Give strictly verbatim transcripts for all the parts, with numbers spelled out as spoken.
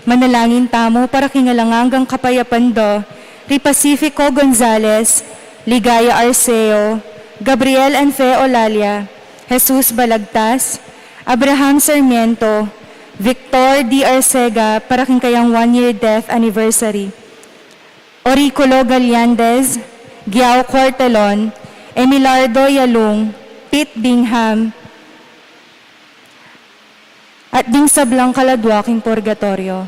Manalangin tamu para king alang anggang kapayapan da ri Pacifico Gonzales, Ligaya Arceo, Gabriel and Fe Olalia, Jesus Balagtas, Abraham Sarmiento, Victor D. Arcega para king kayang one year death anniversary, Oriculo Gallandez, Giao Quartelon, Emilardo Yalung, Pete Bingham, at ding sablang kaladwa king purgatoryo.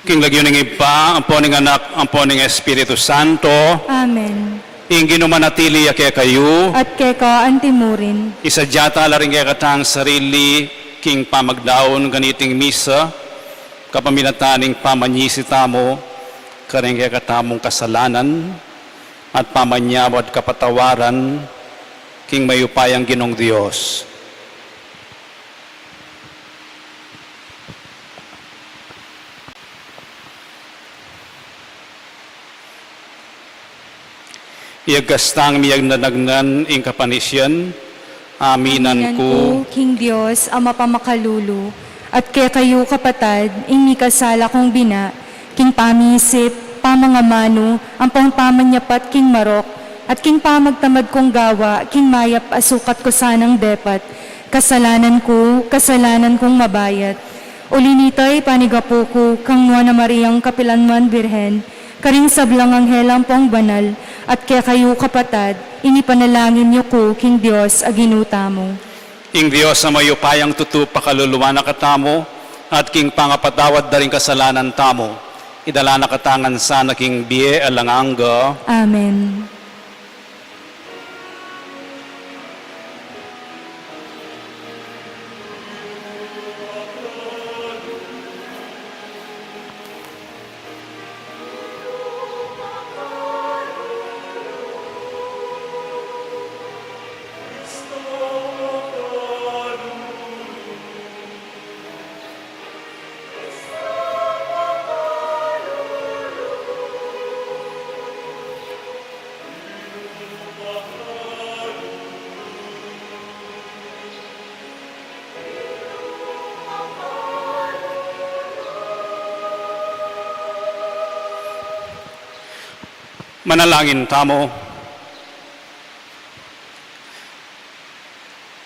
King lagyu ning Ibpa, ampo ning Anak, ampo ning Espiritu Santo. Amen. Ing Ginu manatili ya kekayu. At keka antimurin. Isadya tala ring kekatang sarili king pamagdaun kaniting misa, kapamilatan ning pamanyisi tamu karing kekatamung kasalanan, at pamanyawad kapatawaran king mayupayang Ginung Dios. Iyagkas tang miyagnanagnan ing kapanisian, aminan ku king Dios a mapamakalulu, at kekayu kapatad, ing mikasala kung bina, king pamisip, pamangamanu, ampong pamanyapat king marok, at king pamagtamad kung gawa king mayap a sukat ku sanang depat, kasalanan ku, kasalanan kung mabayat. Uli nita, ipanigapu ku kang Nuan a Mariang kapilanman Birhen, karing sablang anghel ampong banal, at kekayu kapatad, ing ipanalangin yu ku king Dios a Ginu tamu. Ing Dios a mayupayang tutu pakaluluan na katamu, At king pangapatawad da ring kasalanan tamu, idala na katamu ngan sana king bie alang angga. Amen. Manalangin tamu.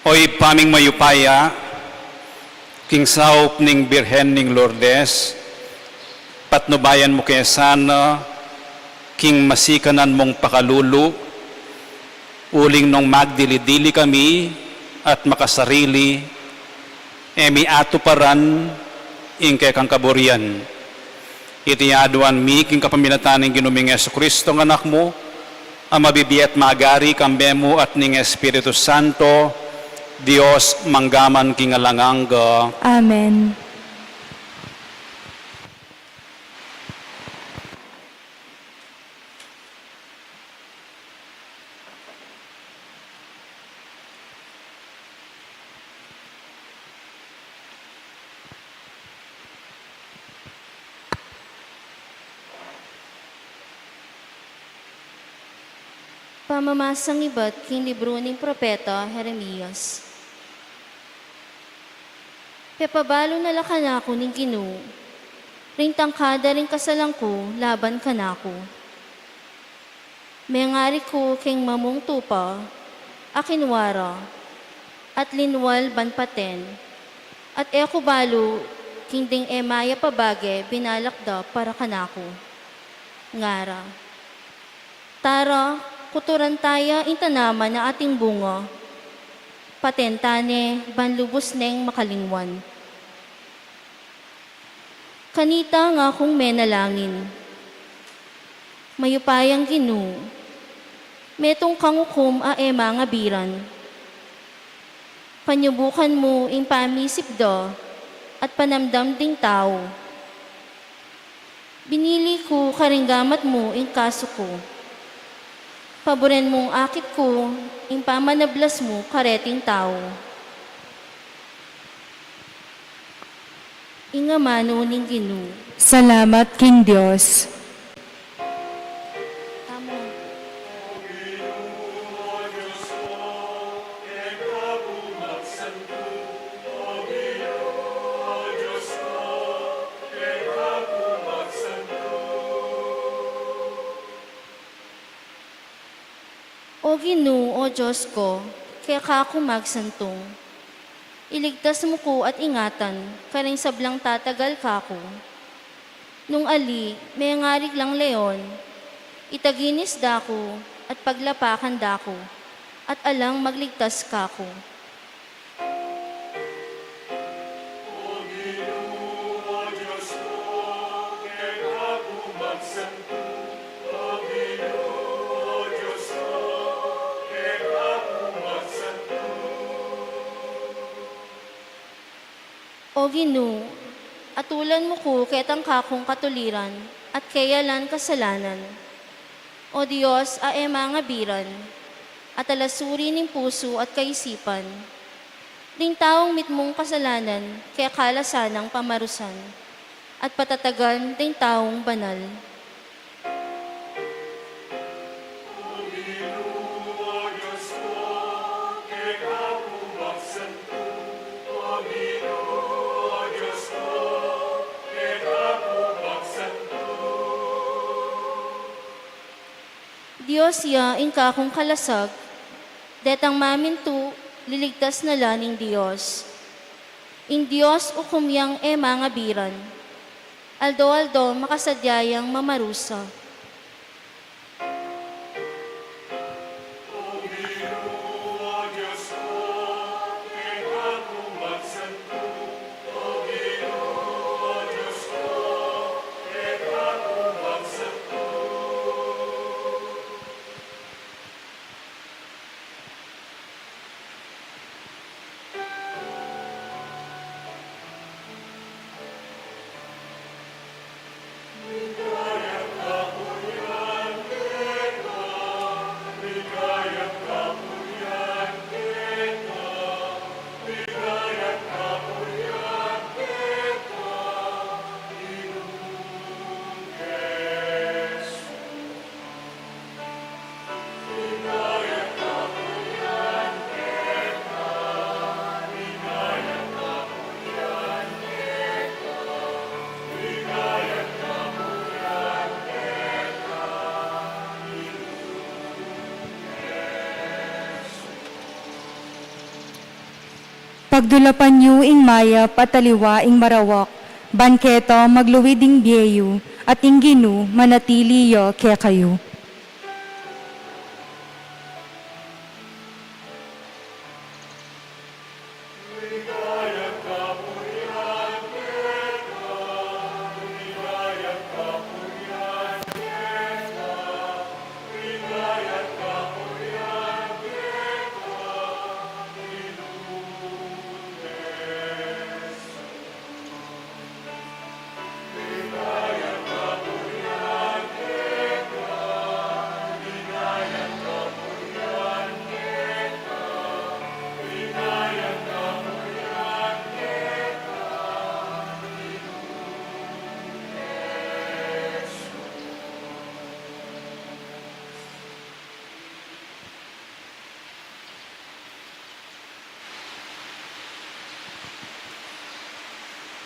O Ibpa ming mayupaya, king saup ning Birhen ning Lourdes, patnubayan mu ke sana king masikanan mung pakalulu, uling nung magdili-dili kami at makasarili, e mi atuparan ing kekang kaburian. Iti aduan mi king kapamilatan ning Ginu ming Jesucristo, nga Anak mu, a mabibie at magari kambe mu at ning Espiritu Santo, Dios, mangga man king alang angga. Amen. Pamamasang ibat king libru ning propeta Jeremias. Pepabalu na la kanaku ning Ginu ring tangkada ring kasalan ku laban kanaku. Mengari ku keng mamung tupa a kinua ra, at linwal ban paten, at e ku balu king ding e mayap a bage binalak da para kanaku. Ngara, tara, kuturan taya ing tanaman a ating bunga, paten ta ne ban lubus neng makalingwan. Kanita ngakung menalangin. Mayupayang Ginu, metung kang ukum a e mangabiran. Panyubukan mu ing pamisip da at panamdam ding tau. Binili ku karing gamat mu ing kasu ku. Paburen mung akit ku ing pamanablas mu kareting tau. Ing amanu ning Ginu. Salamat king Dios. Tama. O Ginu, o Dios ku, keka ku magsantung. Iligtas mu ku at ingatan karing sablang tatagal kaku. Nung ali, mengarig lang leon, itaginis da ku at paglapakan da ku, at alang magligtas kaku. O Ginu, atulan mu ku ketang kakung katuliran at keyalan kasalanan. O Dios a e mangabiran, at alasuri ning pusu at kaisipan, ding taung mitmung kasalanan keka la sanang pamarusan, at patatagan ding taung banal. Dios ya ing kakung kalasag, detang mamintu, liligtas na la ning Dios. Ing Dios ukum yang e mangabiran, aldo-aldo makasadya yang mamarusa. Pagdulapan yu ing mayap at aliwa ing marawak, ban keto magluid ing bie yu, at ing Ginu manatili ya kekayu.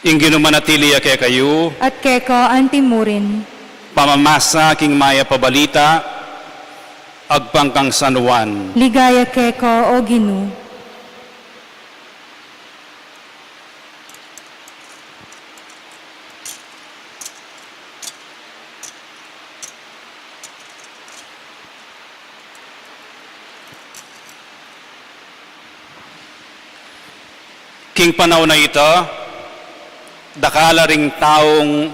Ing Ginu manatili ya kekayu. At keka antimurin. Pamamasa king mayap a balita agpang kang San Juan. Ligaya keka, O Ginu. King panaun a ita, dakal la ring taung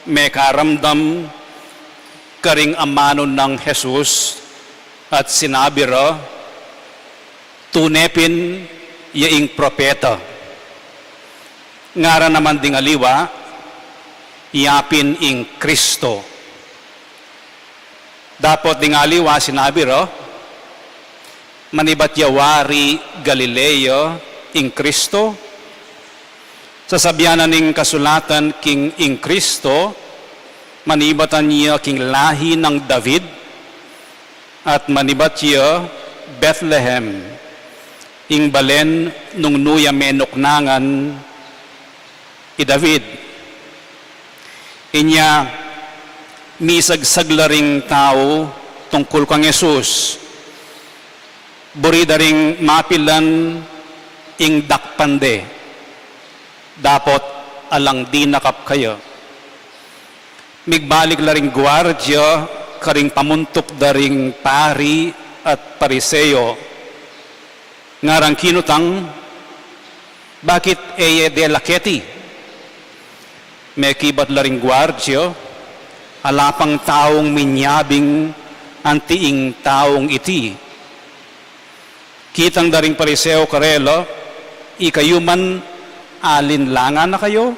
mekaramdam karing amanu nang Jesus at sinabi ra, "Tune pin ya ing propeta." Ngaran naman ding aliwa, "Iya pin ing Kristo." Dapot ding aliwa sinabi ra, "Manibat ya wari Galilea ing Kristo? Sasabian na ning kasulatan king ing Kristo, manibatan ya king lahi nang David, at manibat ya Bethlehem, ing balen nung nu ya menuknangan i David." Inya misagsag la ring tau tungkul kang Jesus. Buri da ring mapilan ing dakpan de, dapot alang dinakap kaya. Migbalik la ring guardia karing pamuntuk da ring pari at Pariseo. Ngarang kinutang, "Bakit e ye dela keti?" Mekibat la ring guardia, "Ala pang taung minyabing anti ing taung iti." Kitang da ring Pariseo karela, "Ikayu man, alinlangan na kayu?"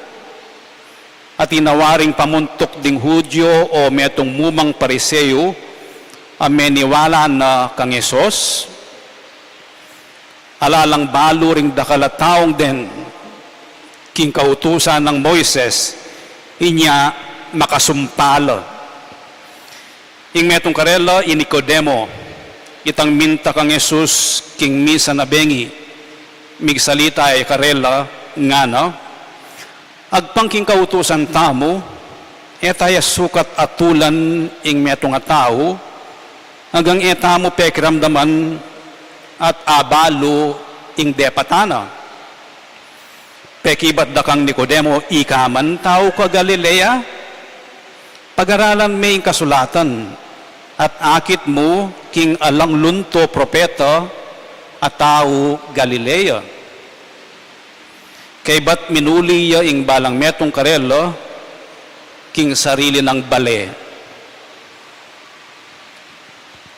Atin na waring pamuntuk ding Judio o metung mumang Pariseo a meniwala na kang Jesus. Ala lang balu ring dakal a taung den king kautusan nang Moises, inya makasumpa la. Ing metung karela i Nicodemo, itang minta kang Jesus king misan a bengi, migsalita ya karela, ngana, "Agpang king kautusan tamu, e ta ya sukat atulan ing metung a tau, anggang e tamu pekiramdaman at abalu ing depatan na." Pekibat da kang Nicodemo, "Ika man tau ka Galilea? Pagaralan me ing kasulatan, at akit mu king alang lunto propeta a tau Galilea." Kaybat minuli ya ing balang metung karela king sarili nang bale.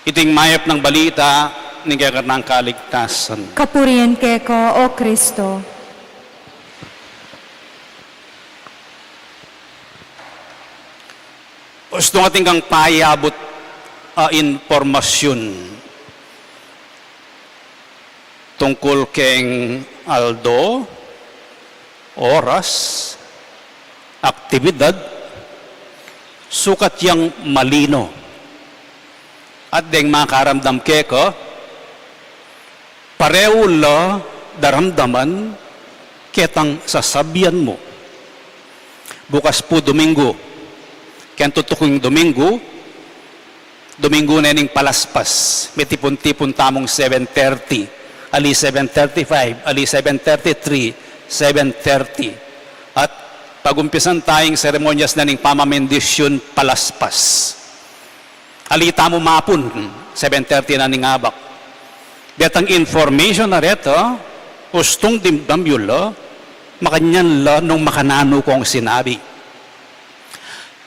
Iting mayap nang balita ning kekatang kaligtasan. Kapurian keka, O Kristo. Ustung atin kang payabut a impormasyun tungkul keng aldo, oras, aktibidad, sukat yang malino. At deng makaramdam keka, pareu la daramdaman ketang sasabian mu. Bukas pu Domingo, keng tutuking Domingo, Domingo ne ning palaspas, mitipun-tipun tamung seven thirty. Ali seven thirty-five, ali seven thirty-three, seven thirty. At pag-umpisan taya ing seremonyas na ning pamamendisyun palaspas. Ali tamu mapun, seven thirty na ning abak. Detang information a reta, ustung dimdam yu la, makanyan la nung makananu kung sinabi.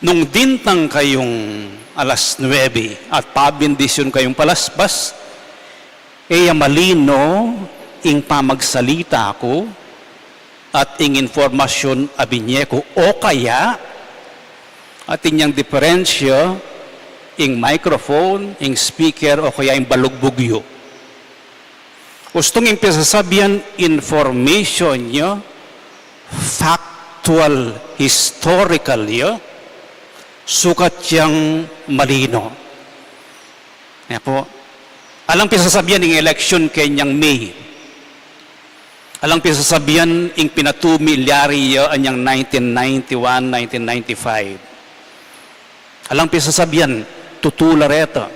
Nung dintang kayung alas nuebe at pabendisyun kayung palaspas, e ya malino ing pamagsalita ku at ing informasyun a binye ku, o kaya atin yang diperensya ing microphone, ing speaker, o kaya ing balugbug yu. Ustung ing pisasabyan information yu, factual, historical yu, sukat yang malino. Kaya pu, alang pisasabyan ing election kenyang May. Alang pisasabyan ing pinatu milyari ya anyang nineteen ninety-one, nineteen ninety-five. Alang pisasabyan, tutu la reta.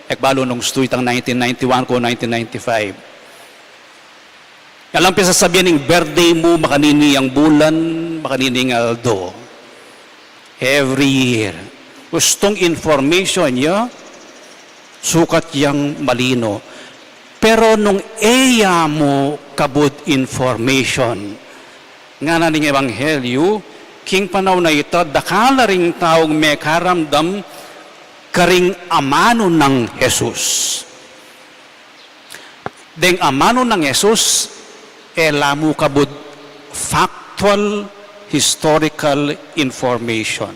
E ku balu nung ustu itang nineteen ninety-one ku nineteen ninety-five. Alang pisasabyan ing birthday mu, makanini yang bulan, makanini yang aldo. Every year. Ustung information yu, sukat yang malino. Pero nung e ya mu kabud information, ngana ning ebanghelyu, king panaun a ita, dakal la ring taung mekaramdam karing amanu nang Jesus. Deng amanu nang Jesus, e la mu kabud factual, historical information.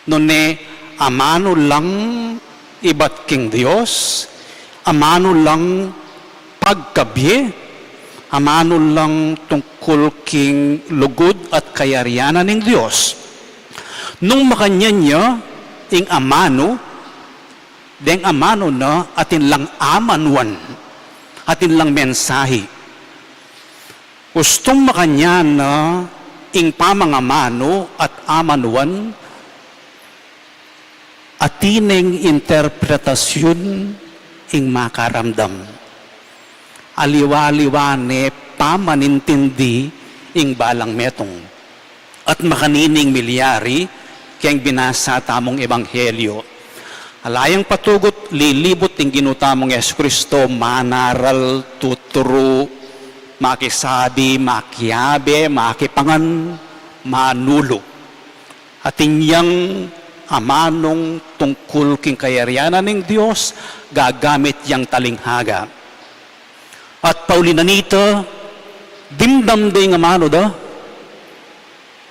Nune amanu lang ibat king Dios, amanu lang pagkabie, amanu lang tungkul king lugud at kayarian ning Dios. Nung makanyan ya ing amanu, deng amanu na atin lang amanuan, atin lang mensahi. Ustung makanyan na ing pamangamanu at amanuan, atin neng interpretasyun ing makaramdam. Aliwa-aliwa ne pamanintindi ing balang metung. At makanini ing milyari keng binasa tamung ebanghelyu. Ala yang patugut, lilibut ing Ginu tamung Jesucristo, manaral, tuturu, makisabi, makiabe, makipangan, manulu. Atin yang amanung tungkul king kayarian ning Dios, gagamit yang talinghaga. At pauli na nita, dimdam da ing amanu da,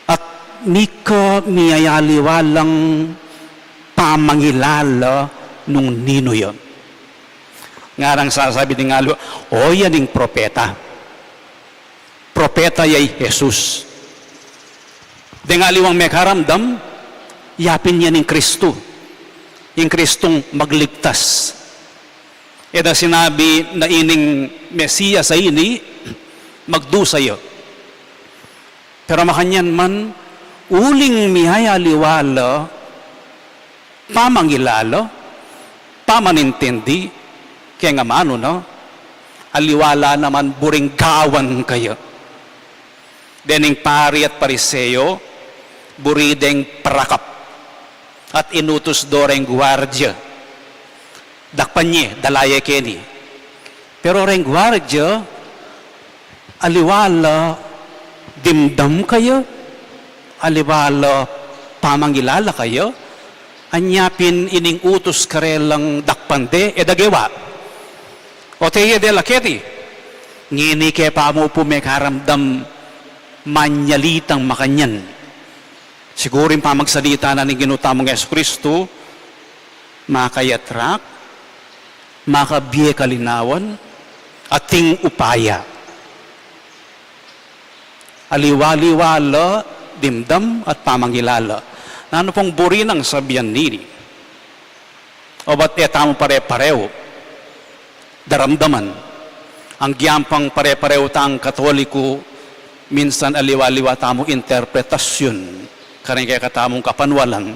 at mika miyayaliwa lang pamangilala nung ninu ya. Ngarang sasabi ding aliwa, o, yan ing propeta. Propeta ya i Jesus. Deng aliwang mekaramdam, yapin yan ing Kristu. Ing Kristung magligtas. E da sinabi na ining Mesias a ini, magdusa ya. Pero makanyan man, uling miyayaliwa la pamangilala, pamanintindi, keng amanu na, aliwa la naman buring gawan kaya. Dening pari at Pariseo, buri deng parakap, at inutus do reng guardia. Dakpan ye, dala ye keni. Pero reng guardia, aliwa la dimdam kaya, aliwa la pamangilala kaya, anya pin ining utus karelang dakpan de, e da gewa. Ote ye dela keti, ngeni ke pa mu pu mekaramdam manyalitang makanyan. Siguru ing pamagsalita na ning Ginu tamung Jesucristo, makayatrak, makabie kalinawan, ating upaya. Aliwa-liwa la dimdam at pamangilala. Nanu pung buri nang sabian nini? Obat e tamu pare-pareho daramdaman. Anggiampang pare-pareho tang Katoliko, minsan aliwa-liwa tamu interpretasyun karing kekatamung kapanwalan.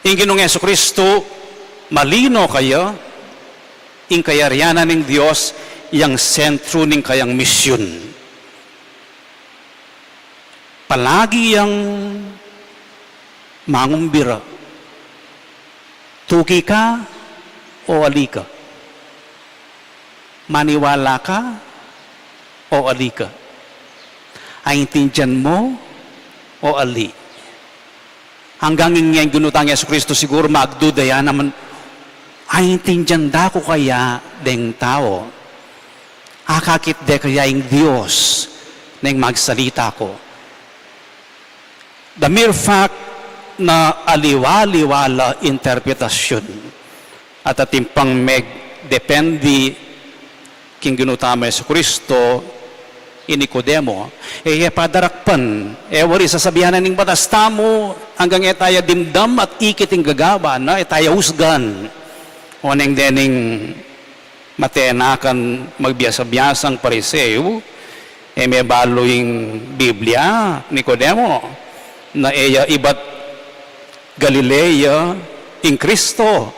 Ing Ginung Jesucristo, malino kaya, ing kayarian na ning Dios yang sentru ning kayang misyun. Palagi yang mangumbira. Tuki ka o ali ka? Maniwala ka o ali ka? Aintindian mo o ali? Anggang ing Ginu tang Jesucristo siguru magduda ya naman, aintindian da ku kaya deng tau? Akakit de kaya ing Dios neng magsalita ku? The mere fact na aliwa-aliwa la interpretasyun at atin pang megdepende king Ginu tamu Jesucristo, i Nicodemo, e ya padarakpan, e wari sasabian na ning batas tamu, anggang e taya dimdam at ikit ing gagawan na, e taya usgan. Oneng dening matenakan magbiasa-biasang Pariseo, e mebalu ing Biblia, Nicodemo, na e ya ibat Galilea ing Cristo.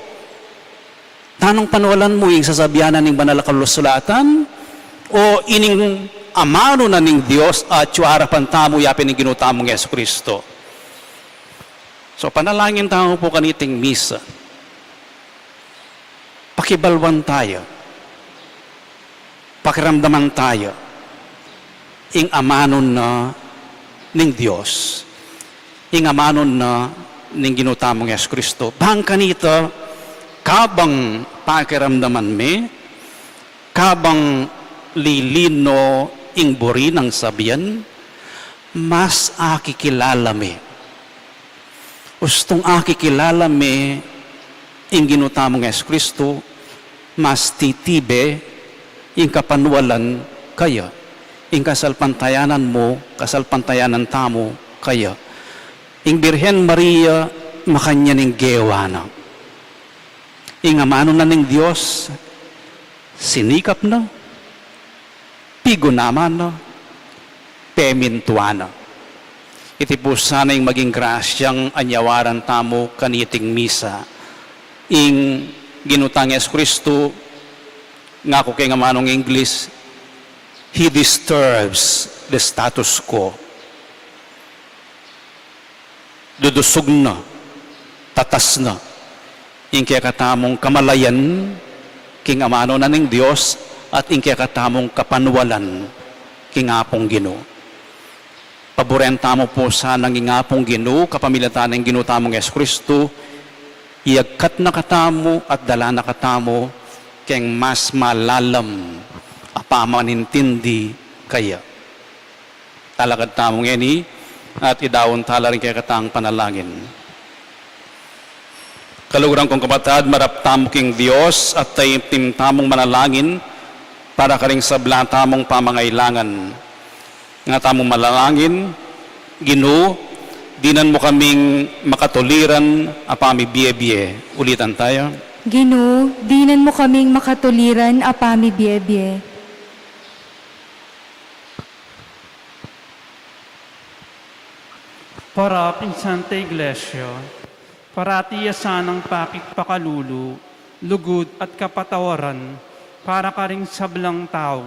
Tanung, panualan mu ing sasabian na ning banal a kasulatan, o ining amanu na ning Dios atyu arapan tamu yapin ning Ginu tamung Jesucristo? So, panalangin tamu pu kaniting misa. Pakibalwan taya, pakiramdaman taya ing amanu na ning Dios, ing amanu na ning Ginu tamung Jesucristo. Bang kanita, kabang pakiramdaman me, kabang lilino ing buri nang sabian, mas akikilala me. Ustung akikilala me ing Ginu tamung Jesucristo, mas titibe ing kapanualan kaya, ing kasalpantayanan mu, kasalpantayanan tamu kaya. Ing Birhen Maria, makanyan ing gewa na. Ing amanu na ning Dios, sinikap na, pigunaman na, pemintuan na. Iti pu sana ing maging grasyang anyawaran tamu kaniting misa. Ing Ginu tang Jesucristo, ngaku keng amanung Ingles, He disturbs the status quo. Dudusug na, tatas na ing kekatamung kamalayan king amanu na ning Dios at ing kekatamung kapanualan king Apung Ginu. Paburen tamu pu sanang ing Apung Ginu, kapamilatan ning Ginu tamung Jesucristo, iyagkat na katamu at dala na katamu keng mas malalam a pamanintindi kaya. Talakad tamu ngeni at idaun tala ring kekatang panalangin. Kaluguran kung kapatad, marap tamu king Dios at taimtim tamung manalangin para karing sabla tamung pamangailangan. Nga tamung manalangin, Ginu, dinan mu kaming makatuliran a pamibie-bie. Ulitan taya. Ginu, dinan mu kaming makatuliran a pamibie-bie. Para king Santa Iglesia, parati ya sanang pakigpakalulu, lugud at kapatawaran para karing sablang tau,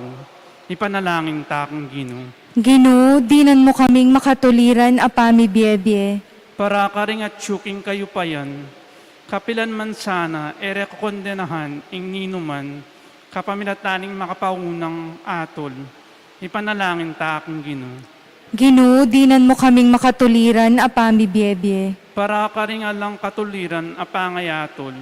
ipanalangin ta king Ginu. Ginu, dinan mu kaming makatuliran a pamibie-bie. Para karing atyu king kayupayan, kapilan man sana e re kokondenahan ing ninuman, kapamilatan ning makapaunang atul, ipanalangin ta king Ginu. Ginu, dinan mu kaming makatuliran a pamibie-bie. Para karing alang katuliran a pangayatul,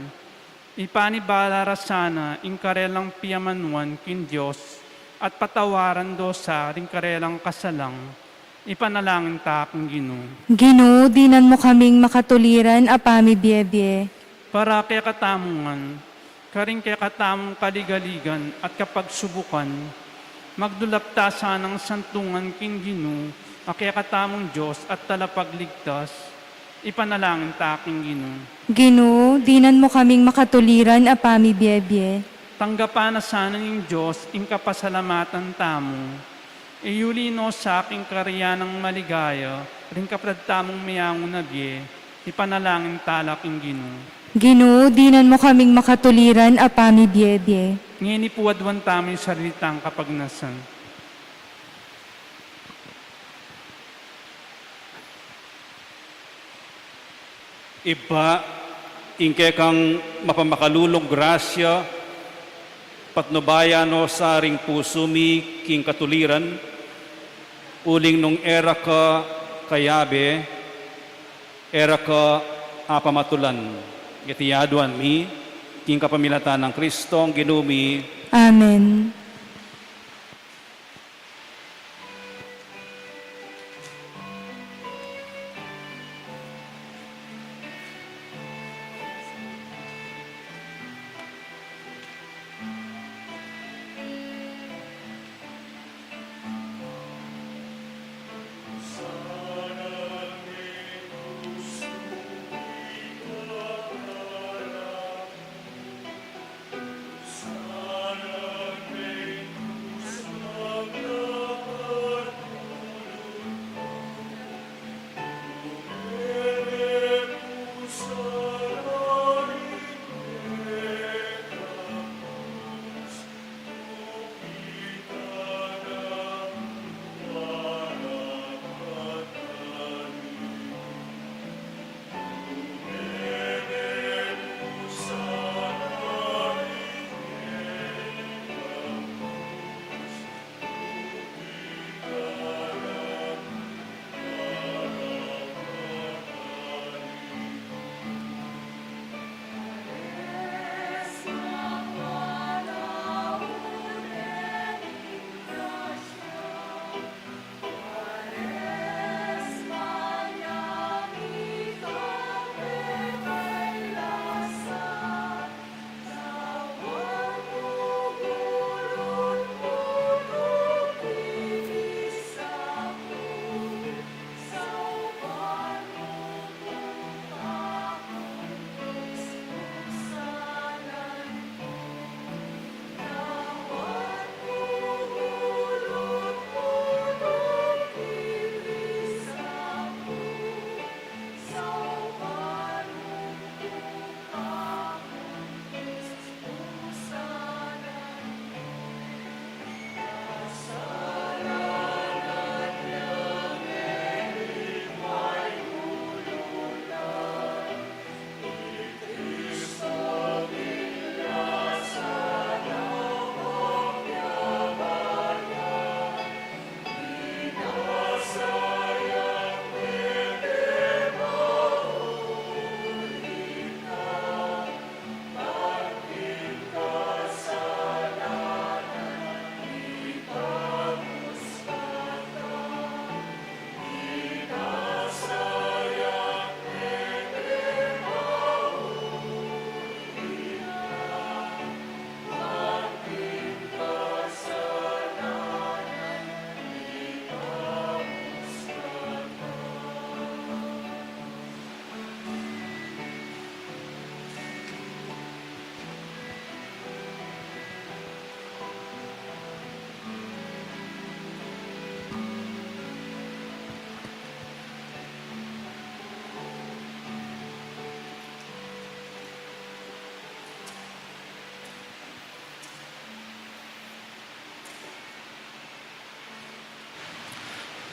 ipanibala ra sana ing karelang piamanuan king Dios at patawaran do sa ring karelang kasalang, ipanalangin ta king Ginu. Ginu, dinan mu kaming makatuliran a pamibie-bie. Para kekatamu ngan, karing kekatamung kaligaligan at kapagsubukan, magdulap ta sanang santungan king Ginu a kekatamung Dios at Talapagligtas, ipanalangin ta king Ginu. Ginu, dinan mu kaming makatuliran a pamibie-bie. Tanggapan na sana ning Dios ing kapasalamatan tamu. Iyuli no sa king karian nang maligaya ring kapatad tamung meangu na bie, ipanalangin ta la king Ginu. Ginu, dinan mu kaming makatuliran a pamibiebie. Ngeni pu aduan tamu ing sarili tang kapagnasan. Ibpa, ing kekang mapamakalulung grasya, patnubayan no sa ring pusu mi king katuliran, uling nung e ra ka kayabe, e ra ka apamatulan. Iti aduan mi, king kapamilatan nang Kristong Ginu mi. Amen.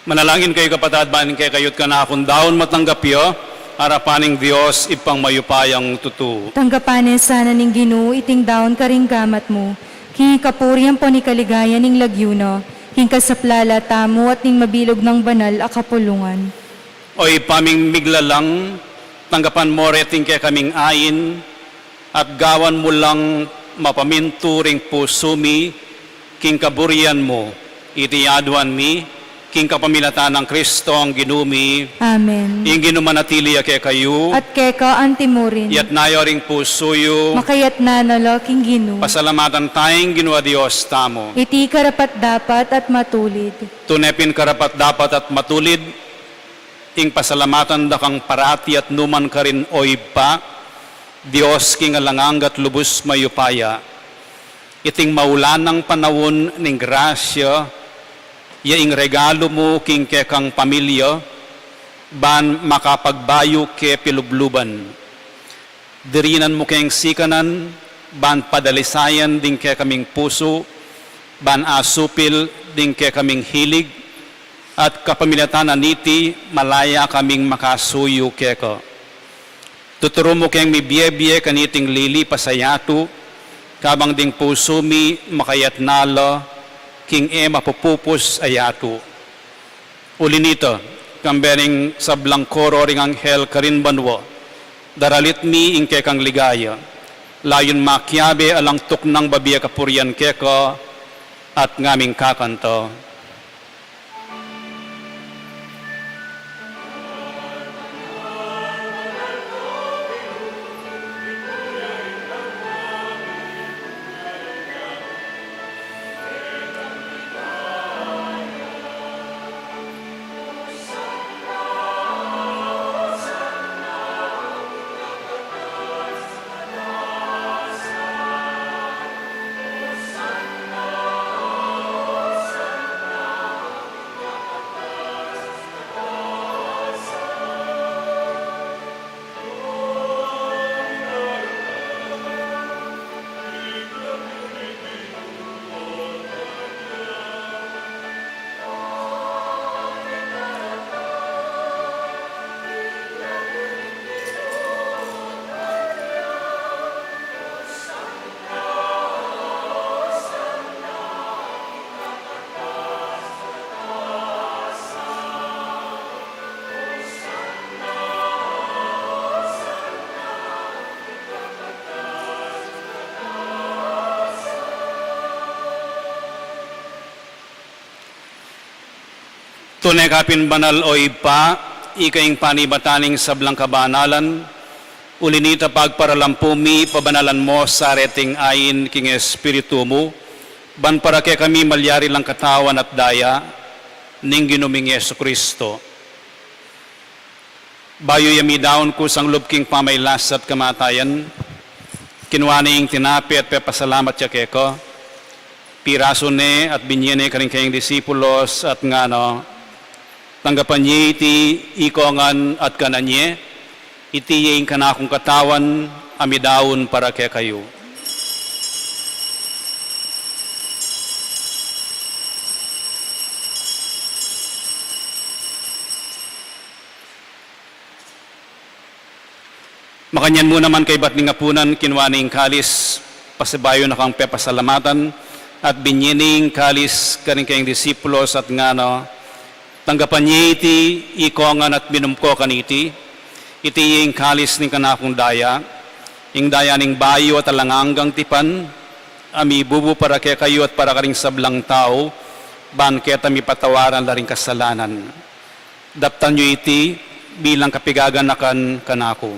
Manalangin kayu, kapatad, ban kekayu at kanakung daun matanggap ya arapan ning Dios Ibpang mayupayang tutu. Tanggapan ne sana ning Ginu iting daun karing gamat mu, king kapurian ampon king kaligayan ning lagyu na, king kasaplalan tamu at ning mabilug nang banal a kapulungan. O Ibpa ming miglalang, tanggapan mu reting kekaming ain, at gawan mu lang mapamintu ring pusu mi king kaburian mu. Iti aduan mi king kapamilatan nang Kristong Ginu mi. Amen. Ing Ginu manatili ya kekayu. At keka antimurin. Itas yu ring pusu yu. Makaitas na la king Ginu. Pasalamatan taya ing Ginu a Dios tamu. Iti karapat-dapat at matulid. Tune pin karapat-dapat at matulid ing pasalamatan da kang parati at nukarin man, O Ibpa, Dios king alang angga at lubus mayupaya. Iting maulanang panaun ning grasya, ya ing regalu mu king kekang pamilya, ban makapagbayu ke pilubluban. Dirinan mu keng sikanan, ban padalisayan ding kekaming pusu, ban asupil ding kekaming hilig, at kapamilatan na niti malaya kaming makasuyu keka. Tuturu mu keng mibie-bie kaniting lilipas a yatu, kabang ding pusu mi makayatna la king e mapupupus a yatu. Uli nita, kambe ning sablang koro ring anghel karin banua, daralit mi ing kekang ligaya, layun makiabe alang tuknang babie kapurian keka, at ngaming kakanta. Tune ka pin banal, o Ibpa, ika ing panibatan ning sablang kabanalan, uli nita pagparalampu mi, pabanalan mo sa reting ain king Espiritu mu, ban para kekami malyari lang katawan at daya ning Ginu ming Jesu Kristo. Bayu ya midaun kusang lub king pamailas at kamatayan, kinua ne ing tinape at pepasalamat ya keka, pirasu ne at binie ne karing kayang disipulos at ngana, tanggapan ye iti ikongan at kanan ye, iti ye ing kanakung katawan a midaun para kekayu. Makanyan mu naman kaybat ning apunan, kinua ne ing kalis, pasibayu na kang pepasalamatan, at binie ne ing kalis karing kayang disipulos at ngana, tanggapan ye iti ikongan at minum ko kaniti, iti ye ing kalis ning kanakung daya, ing daya ning bayu at alang anggang tipan, a mibubu para kekayu at para karing sablang tau, ban keta mipatawaran la ring kasalanan. Daptan yu iti bilang kapigaganakan kanaku.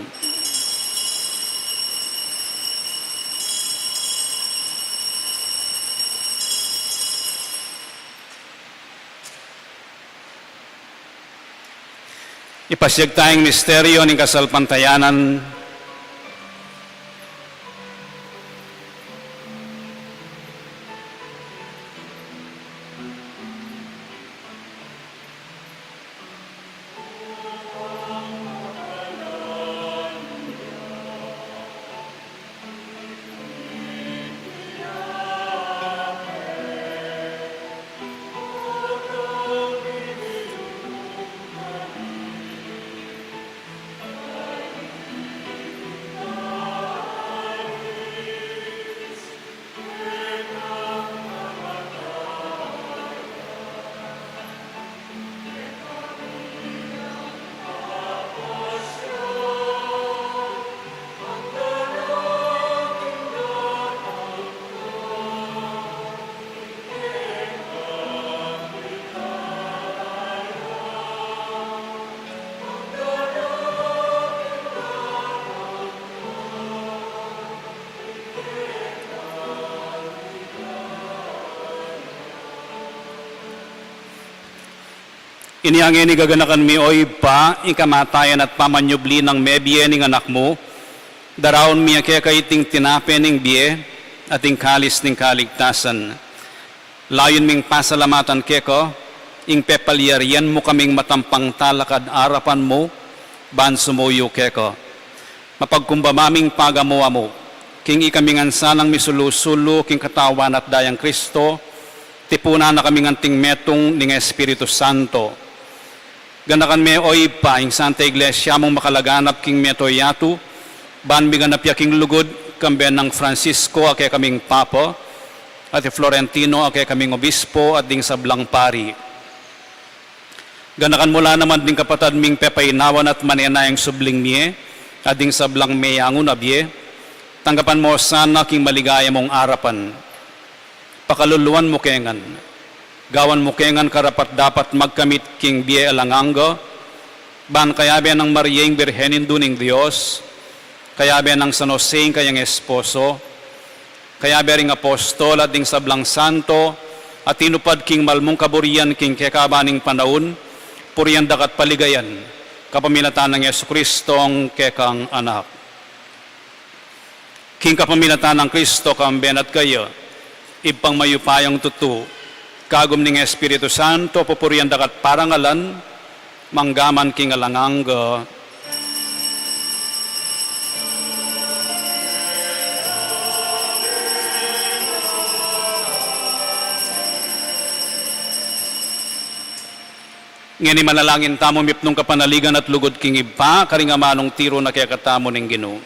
Ipasiag taya ing misteryu ning kasalpantayanan. Inya ngeni gaganakan mi, o Ibpa, ing kamatayan at pamanyubli nang mebie ning Anak mu, daraun mi ya keka iting tinape ning bie at ing kalis ning kaligtasan. Layun ming pasalamatan keka ing pepalyarian mu kaming matampang talakad arapan mu ban sumuyu keka. Mapagkumbaba ming pagamu-amu, king ikami ngan sanang misulu-sulu king Katawan at Dayang Kristo, tipunan na kami ngan king metung ning Espiritu Santo. Ganakan me, o Ibpa, ing Santa Iglesia mung makalaganap king mabilug a yatu, ban miganap ya king lugud, kambe nang Francisco a kekaming Papa, at i Florentino a kekaming Obispo, at ding sablang pari. Ganakan mu la naman ding kapatad ming pepainawan at manenayang subling mie, at ding sablang meyangu na bie, tanggapan mu sana king maligaya mung arapan. Pakaluluan mu ke ngan, gawan mu ke ngan karapat-dapat magkamit king bie alang angga, ban kayabe nang Maria ing Birhen Indu ning Dios, kayabe nang San Jose ing kayang esposo, kayabe ring apostol at ding sablang santo a tinupad king malmung kaburian king kekaban ning panaun, purian da ka at paligayan, kapamilatan nang Jesucristo a kekang Anak. King kapamilatan nang Kristo, kambe na at kaya, Ibpang mayupayang tutu, kagum ning Espiritu Santo, pupurian da ka at parangalan, manggaman king alang angga. Ngeni manalangin tamu mipnung kapanaligan at lugud king Ibpa, karing amanung tiru na kekatamu ning Ginu.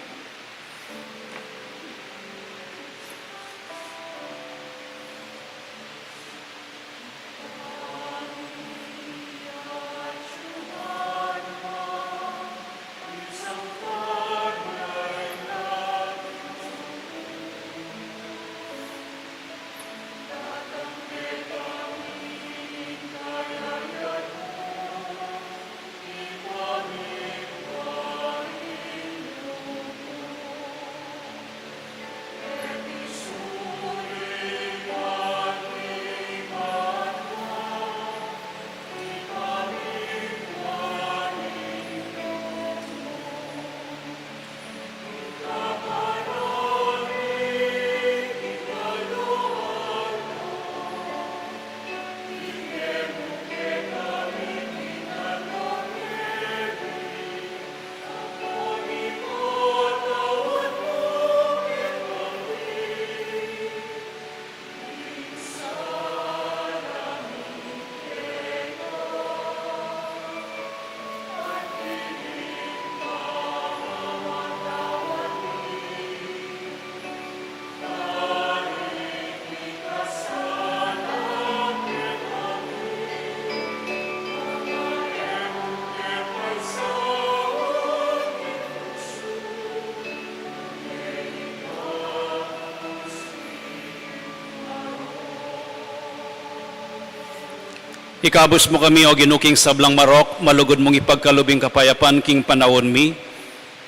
Ikabus mu kami, O Ginu, king sablang marok, malugud mung ipagkalub ing kapayapan king panaun mi,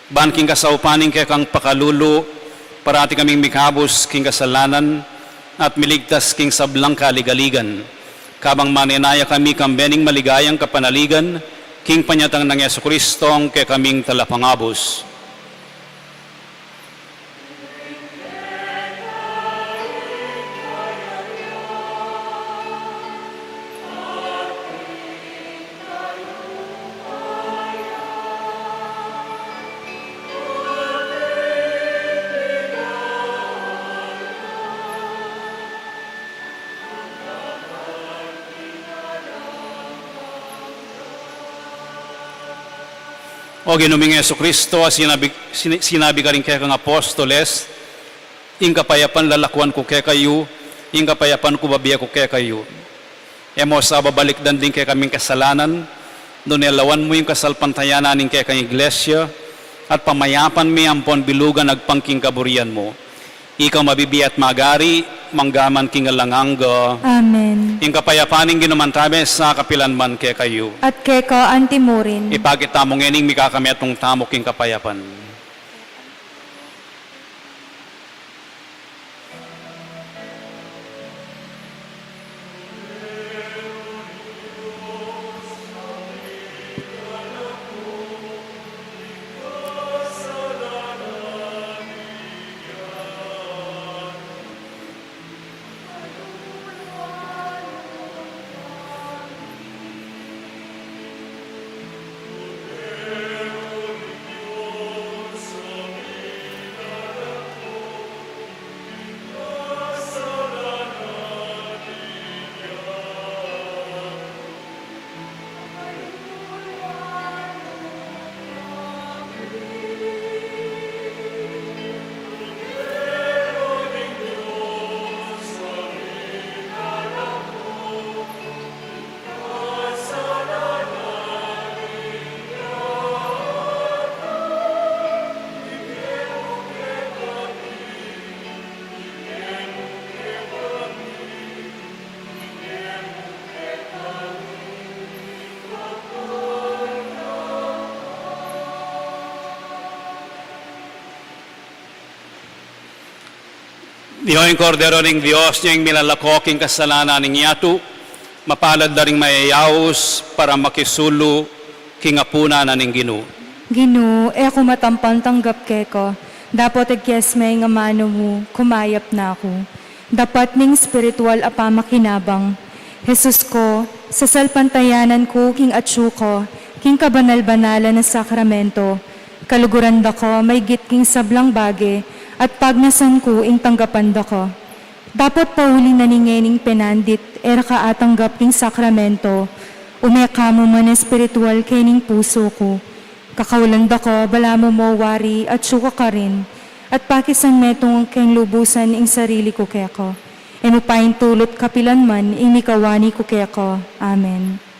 ban king kasaupan ning kekang pakalulu, parati kaming mikabus king kasalanan, at miligtas king sablang kaligaligan. Kabang manenaya kami kambe ning maligayang kapanaligan, king panyatang nang Jesucristo, a kekaming Talapangabus. O Ginu ming Jesucristo, a sinabi, sini-, sinabi karing kekang apostoles, "Ing kapayapan lalakuan ku kekayu, ing kapayapan ku bibie ku kekayu." E mu sa babalikdan ding kekaming kasalanan, nune lawan mu ing kasalpantayanan ning kekang Iglesia, at pamayapan me ampon bilugan agpang king kaburian mu. Ika mabibie at magari, manggaman king alang angga. Amen. Ing kapayapan ning Ginu mantabe sa kapilan man kekayu. At keka antimurin. Ipakit tamu ngening mikakametung tamu king kapayapan. Io ing Kordero ning Dios, nia ing milalako king kasalanan ning yatu. Mapalad la ring mayayaus para makisulu king apunan na ning Ginu. Ginu, e ku matampang tanggap keka, dapot egkes me ing amanu mu, kumayap na ku. Dapat ning espiritual a pamakinabang. Jesus ko, sasalpantayanan ku king atsu ka king kabanal-banalan a sakramento. Kaluguran da ka maygit king sablang bage, at pagnasan ku ing tanggapan da ka. Dapot pauli na ning ngening penandit e ra ka atanggap king sakramento, ume ka mu man espiritual kening pusu ku. Kakaulan da ka, balamu mo wari atsu ka karin, at pakisan metung keng lubusan ing sarili ku keka. E mu paintulut kapilan man ing mikawani ku keka. Amen.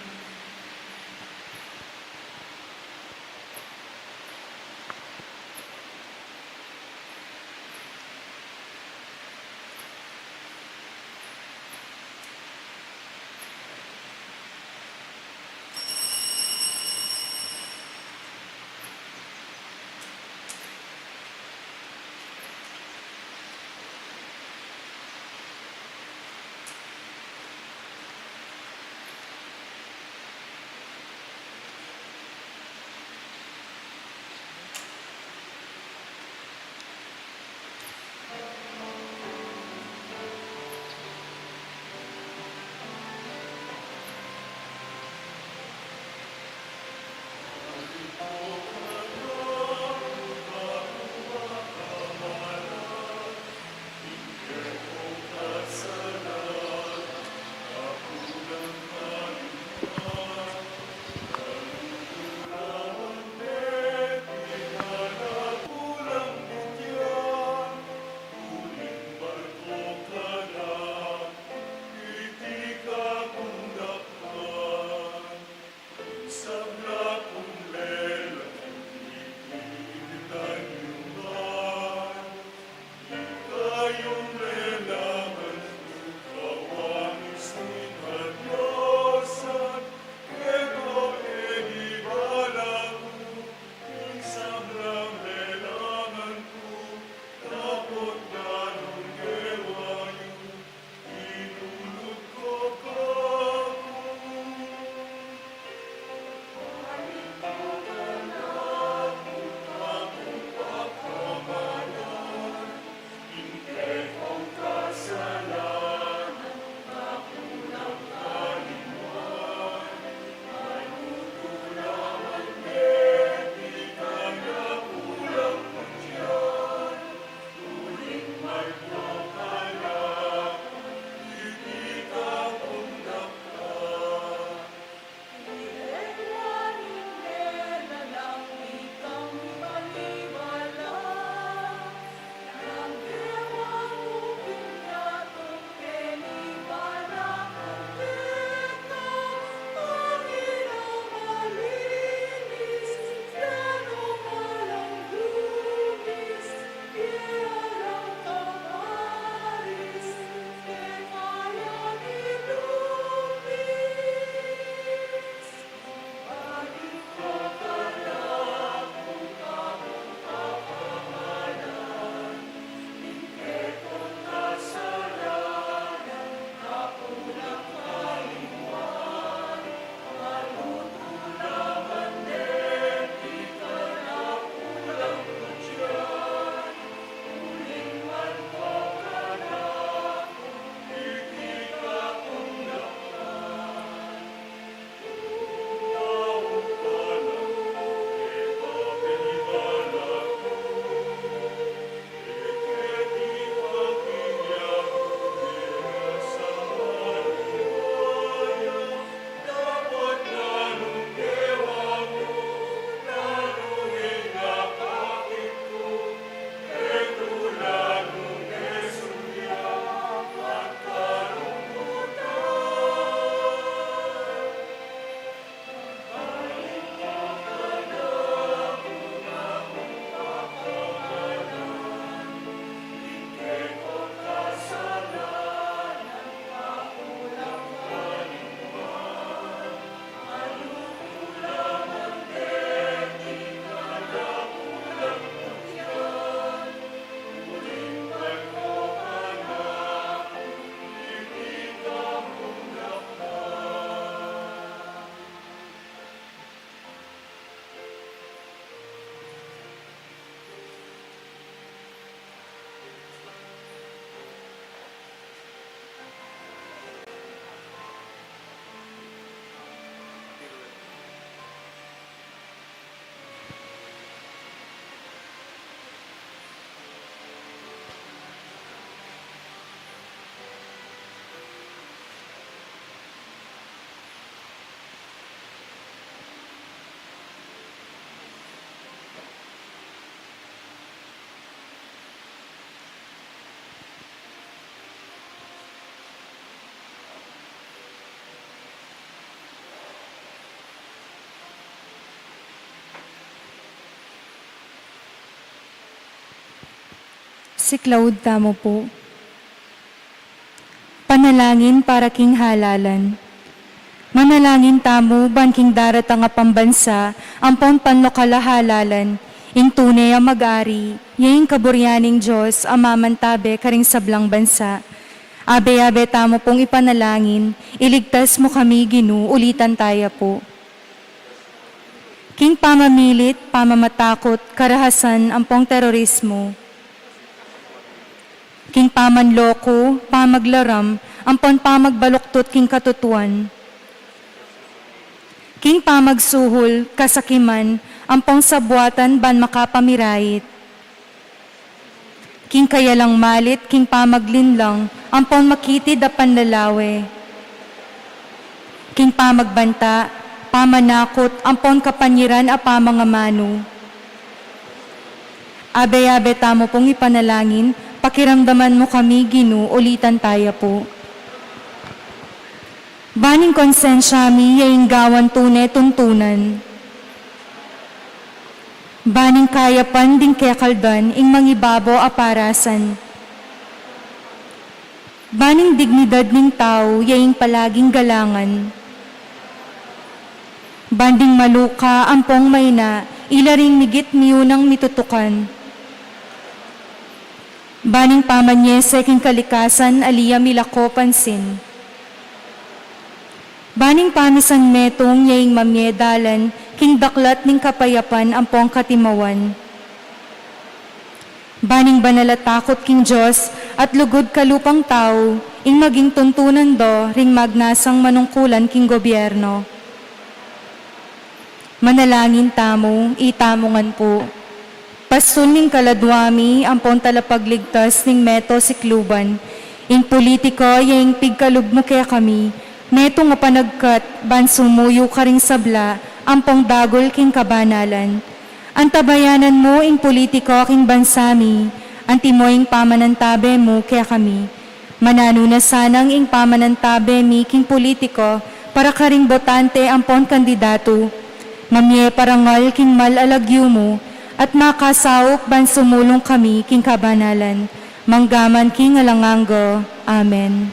Siklaud tamu pu. Panalangin para king halalan. Manalangin tamu ban king daratang a pambansa ampon panlokal a halalan, ing tune a mag-ari, ya ing kaburian ning Dios a mamantabe karing sablang bansa. Abe-abe tamu pung ipanalangin, iligtas mu kami, Ginu, ulitan taya pu. King pamamilit, pamamatakut, karahasan, ampong terorismo. King pamanloko, pamaglaram, ampon pamagbaluktut king katutuan. King pamagsuhul, kasakiman, ampong sabuatan ban makapamirayit. King kayalang malit, king pamaglinlang, ampon makitid a panlalawe. King pamagbanta, pamanakut, ampon kapanyiran a pamangamanu. Abe-abe tamu pung ipanalangin, pakiramdaman mu kami, Ginu, ulitan taya pu. Ban ing konsensya mi ya ing gawan tune tuntunan. Ban ing kayapan ding kekaldan ing mangibabo a parasan. Ban ing dignidad ning tau ya ing palaging galangan. Ban ding maluka ampong maina, ila ring migit miyunang mitutukan. Ban ing pamanyese king kalikasan ali ya milako pansin. Ban ing pamisan metung ya ing mamie dalan king daklat ning kapayapan ampong katimawan. Ban ing banal a takut king Dios at lugud kalupang tau ing maging tuntunan do ring magnasang manungkulan king gobyerno. Manalangin tamu, itamu ngan pu. Pastul ning kaladwa mi ampon talapagligtas ning meto sikluban, ing pulitiko ya ing pigkalub mu kekami, metung a panagkat ban sumuyu karing sabla ampong dagul king kabanalan. Antabayanan mu ing pulitiko king bansa mi, antimo ing pamanantabe mu kekami. Mananu na sanang ing pamanantabe mi king pulitiko para karing botante ampon kandidatu. Mamie parangal king mal a lagyu mu, at makasaup ban sumulung kami king kabanalan, manggaman king alang angga. Amen.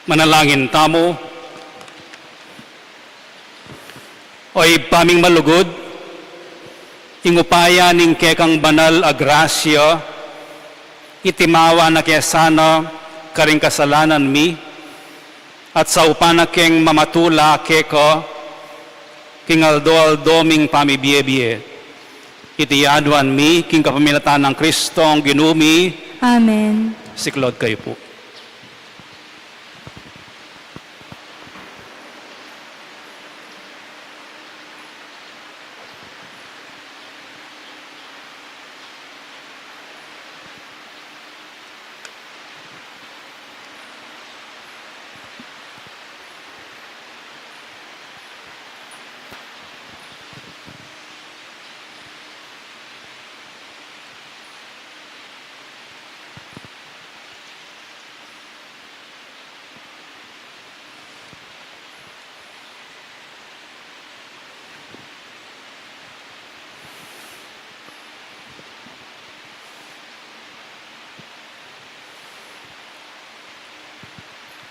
Manalangin tamu. O Ibpa ming malugud, ing upaya ning kekang banal a grasya, itimawa na ke sana karing kasalanan mi, at saupan na keng mamatula keka king aldo-aldo ming pamibie-bie. Iti aduan mi king kapamilatan nang Kristong Ginu mi. Amen. Siklaud kayu pu.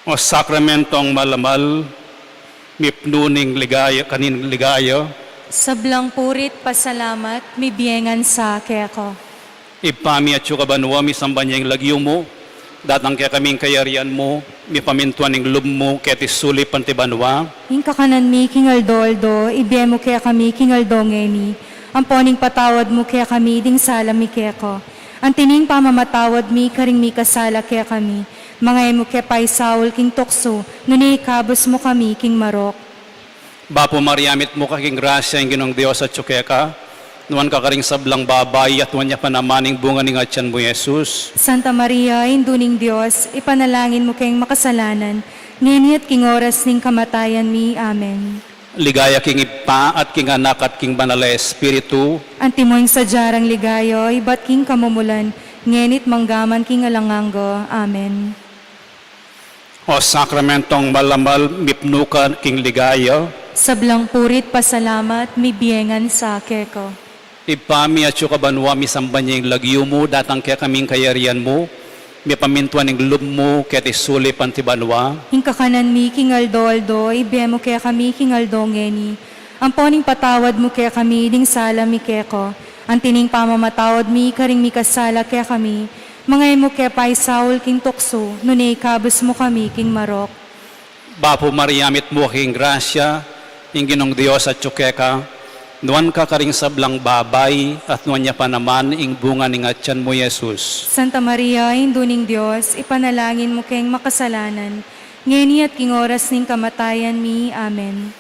O sakramentong malamal, mipnu ning ligaya, kaning ligaya. Sablang puri't pasalamat, mibie ngan sa keka. Ibpa mi, atsu ka banua, misamban ya ing lagyu mu, datang kekami ing kayarian mu, mipamintuan ing lub mu keti sulip anti banua. Ing kakanan mi king aldo-aldo ibie mu kekami king aldo ngeni, ampon ipatawad mu kekami ding sala mi keka, anti ning pamamatawad mi karing mikasala kekami, manga e mu ke paisaul king tuksu, nune ikabus mu kami king marok. Bapu Maria, mitmu ka king grasya, ing Ginung Dios atsu keka, nuan ka karing sablang babai, at nuan ya pa naman ing bunga ning atian mu, Jesus. Santa Maria, Indu ning Dios, ipanalangin mu keng makasalanan, ngeni at king oras ning kamatayan mi. Amen. Ligaya king Ibpa, at king Anak, at king Banal a Espiritu. Antimo ing sadya rang ligaya ibat king kamumulan, ngeni't manggaman king alang angga. Amen. O sakramentong malamal, mipnu ka king ligaya. Sablang puri't pasalamat, mibie ngan sa keka. Ibpa mi, atsu ka banua, misamban ya ing lagyu mu, datang kekami ing kayarian mu, mipamintuan ing lub mu keti sulip anti banua. Ing kakanan mi king aldo-aldo ibie mu kekami king aldo ngeni. Ampo ing patawad mu kekami ding sala mi keka, anti ning pamamatawad mi karing mikasala kekami. Manga e mu ke paisaul king tuksu, nune ikabus mu kami king marok. Bapu Maria, mitmu ka king grasya, ing Ginung Dios atsu keka, nuan ka karing sablang babai, at nuan ya pa naman ing bunga ning atian mu, Jesus. Santa Maria, Indu ning Dios, ipanalangin mu keng makasalanan, ngeni at king oras ning kamatayan mi. Amen.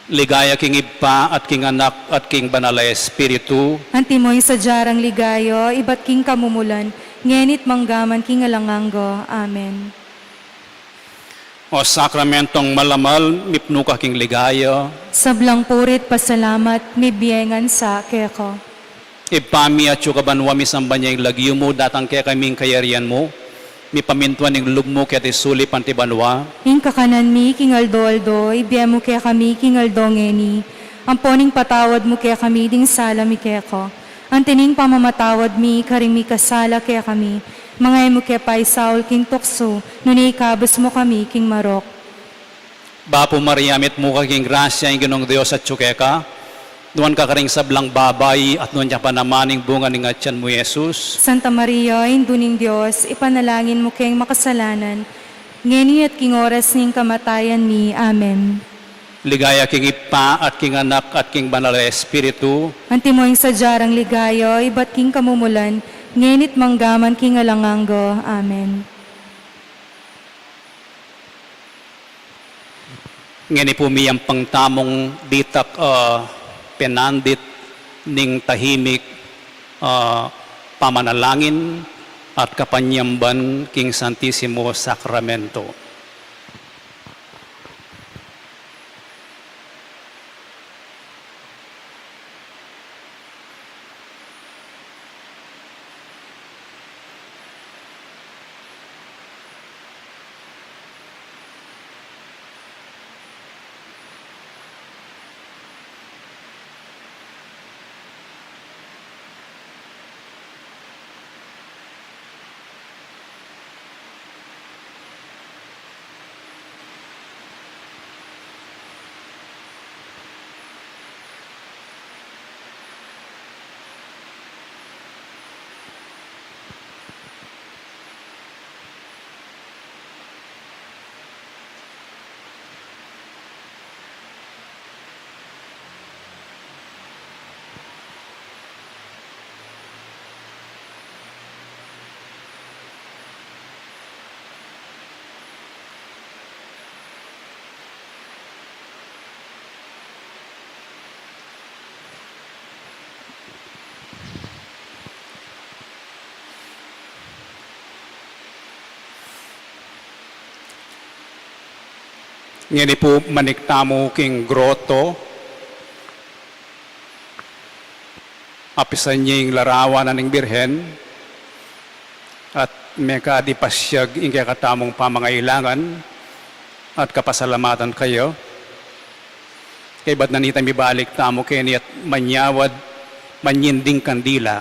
Ligaya king Ibpa, at king Anak, at king Banal a Espiritu. Antimo ing sadya rang ligaya, ibat king kamumulan, ngeni't manggaman king alang angga. Amen. O sakramentong malamal, mipnu ka king ligaya. Sablang puri't pasalamat, mibie ngan sa keka. Ibpa mi, atsu ka banua, misamban ya ing lagyu mu, datang kekami ing kayarian mu, mipamintuan ing lub mu keti sulip anti banua. Ing kakanan mi king aldo-aldo ibie mu kekami king aldo ngeni. Ampo ing patawad mu kekami ding sala mi keka, anti ning pamamatawad mi karing mikasala kekami. Manga e mu ke paisaul king tuksu, nune ikabus mu kami king marok. Bapu Maria, mitmu ka king grasya, ing Ginung Dios atsu keka, nuan ka karing sablang babai, at nuan ya pa naman ing bunga ning atian mu, Jesus. Santa Maria, Indu ning Dios, ipanalangin mu keng makasalanan, ngeni at king oras ning kamatayan mi. Amen. Ligaya king Ibpa, at king Anak, at king Banal a Espiritu. Antimo ing sadya rang ligaya, ibat king kamumulan, ngeni't manggaman king alang angga. Amen. Ngeni pu miyampang tamung ditak, ah, penandit ning tahimik, ah, pamanalangin at kapanyamban king Santisimo Sakramento. Ngeni pu manik tamu king groto, apisan ye ing larawan na ning Birhen, at mekadi pasiag ing kekatamung pamangailangan, at kapasalamatan kaya. Kaybat na nita mibalik tamu keni at manyawad, manyinding kandila.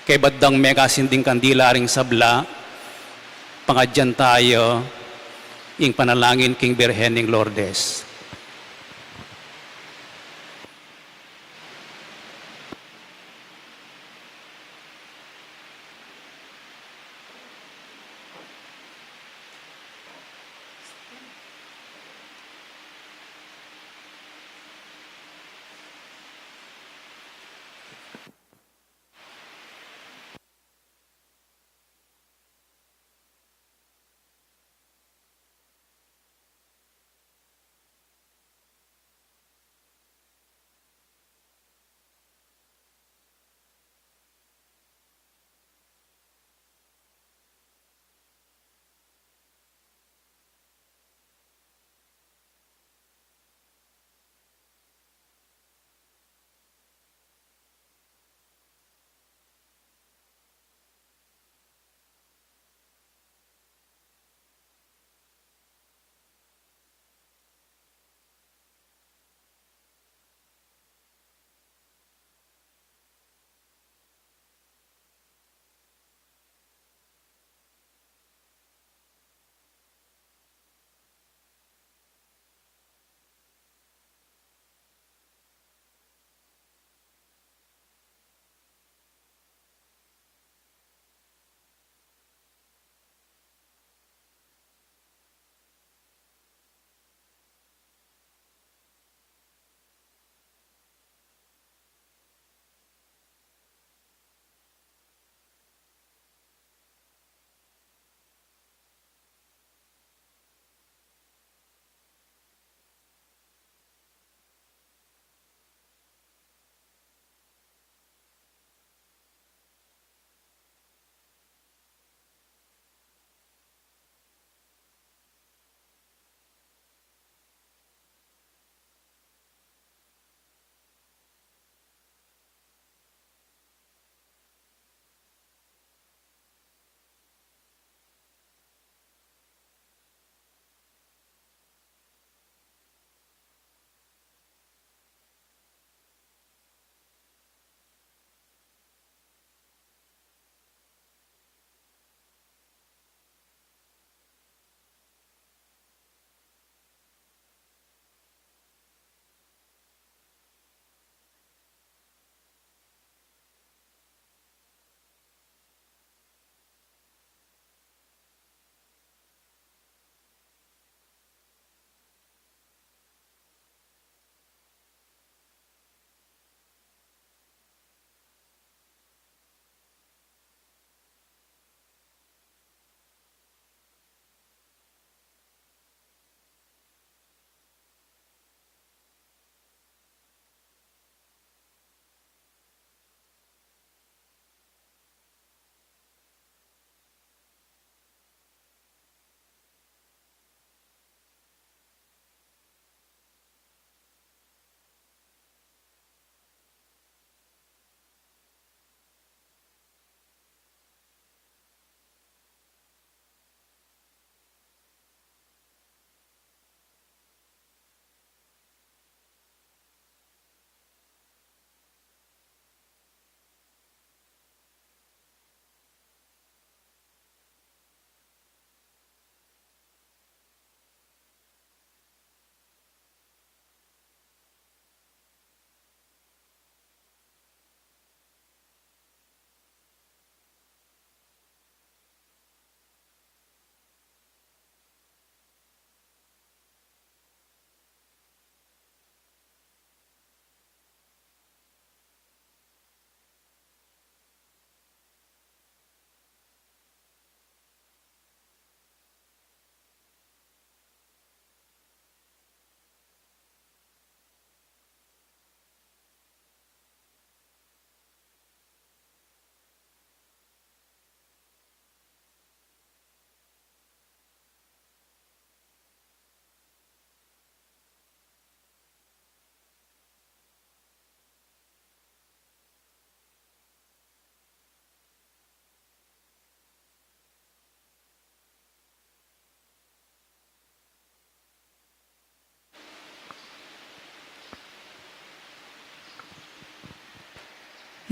Kaybat dang mekasinding kandila ring sabla, pangadyan taya ing panalangin king Birhen ning Lourdes.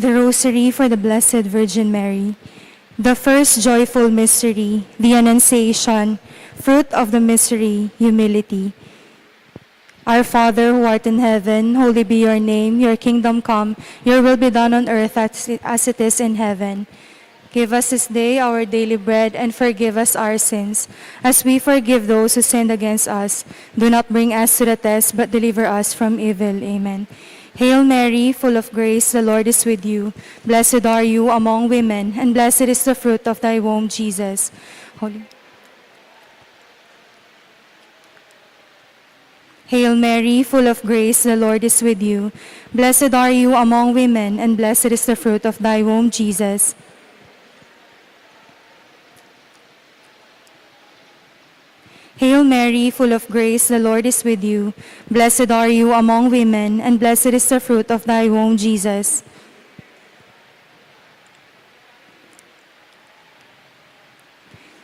The Rosary for the Blessed Virgin Mary. The first joyful mystery, the Annunciation. Fruit of the mystery, humility. Our Father who art in heaven, holy be your name. Your kingdom come, your will be done on earth as it, as it is in heaven. Give us this day our daily bread, and forgive us our sins, as we forgive those who sinned against us. Do not bring us to the test, but deliver us from evil. Amen. Hail Mary, full of grace, the Lord is with you. Blessed are you among women, and blessed is the fruit of thy womb, Jesus. Holy Hail Mary, full of grace, the Lord is with you. Blessed are you among women, and blessed is the fruit of thy womb, Jesus. Hail Mary, full of grace, the Lord is with you. Blessed are you among women, and blessed is the fruit of thy womb, Jesus.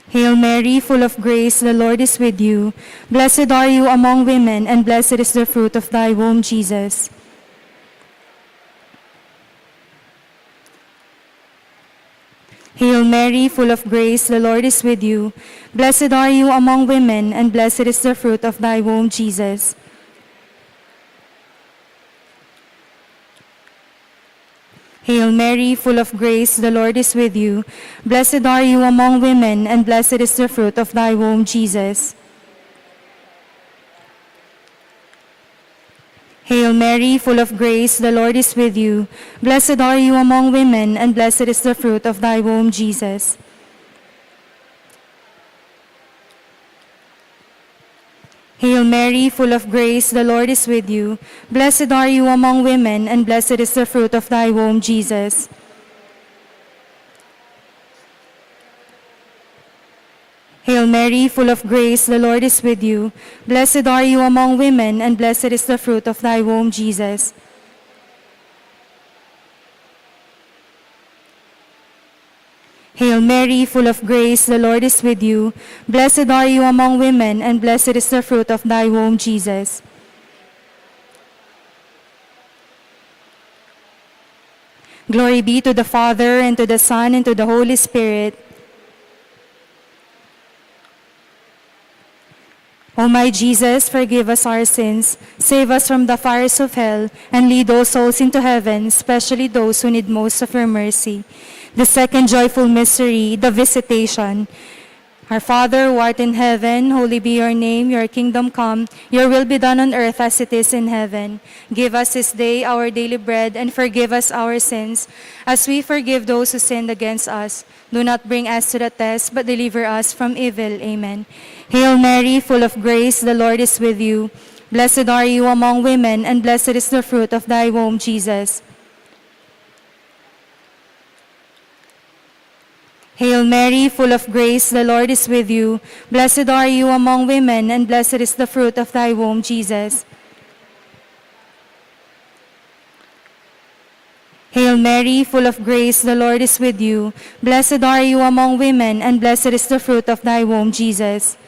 Hail Mary, full of grace, the Lord is with you. Blessed are you among women, and blessed is the fruit of thy womb, Jesus. Hail Mary, full of grace, the Lord is with you. Blessed are you among women, and blessed is the fruit of thy womb, Jesus. Hail Mary, full of grace, the Lord is with you. Blessed are you among women, and blessed is the fruit of thy womb, Jesus. Hail Mary, full of grace, the Lord is with you. Blessed are you among women, and blessed is the fruit of thy womb, Jesus. Hail Mary, full of grace, the Lord is with you. Blessed are you among women, and blessed is the fruit of thy womb, Jesus. Hail Mary, full of grace, the Lord is with you. Blessed are you among women, and blessed is the fruit of thy womb, Jesus. Hail Mary, full of grace, the Lord is with you. Blessed are you among women, and blessed is the fruit of thy womb, Jesus. Glory be to the Father, and to the Son, and to the Holy Spirit. O my Jesus, forgive us our sins, save us from the fires of hell, and lead all souls into heaven, especially those who need most of your mercy. The second joyful mystery, the Visitation. Our Father who art in heaven, holy be your name. Your kingdom come, your will be done on earth as it is in heaven. Give us this day our daily bread, and forgive us our sins, as we forgive those who sinned against us. Do not bring us to the test, but deliver us from evil. Amen. Hail Mary, full of grace, the Lord is with you. Blessed are you among women, and blessed is the fruit of thy womb, Jesus. Hail Mary, full of grace, the Lord is with you. Blessed are you among women, and blessed is the fruit of thy womb, Jesus. Hail Mary, full of grace, the Lord is with you. Blessed are you among women, and blessed is the fruit of thy womb, Jesus.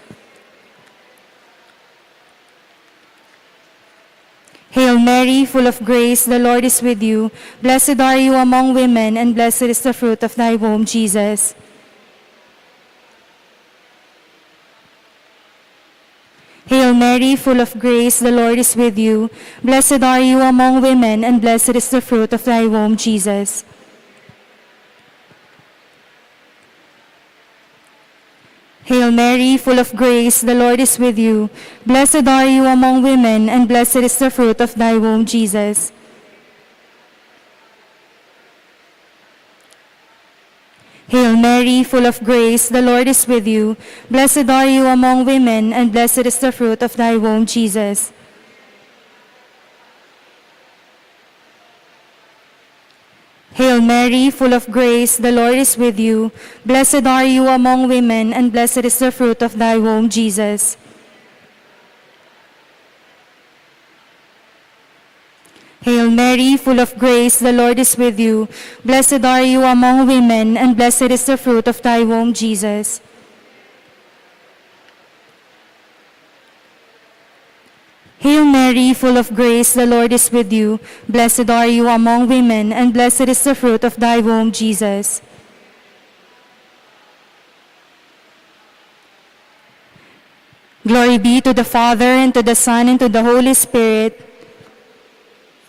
Hail Mary, full of grace, the Lord is with you. Blessed are you among women, and blessed is the fruit of thy womb, Jesus. Hail Mary, full of grace, the Lord is with you. Blessed are you among women, and blessed is the fruit of thy womb, Jesus. Hail Mary, full of grace, the Lord is with you. Blessed are you among women, and blessed is the fruit of thy womb, Jesus. Hail Mary, full of grace, the Lord is with you. Blessed are you among women, and blessed is the fruit of thy womb, Jesus. Hail Mary, full of grace, the Lord is with you. Blessed are you among women, and blessed is the fruit of thy womb, Jesus. Hail Mary, full of grace, the Lord is with you. Blessed are you among women, and blessed is the fruit of thy womb, Jesus. Hail Mary, Mary, full of grace, the Lord is with you. Blessed are you among women, and blessed is the fruit of thy womb, Jesus. Glory be to the Father, and to the Son, and to the Holy Spirit.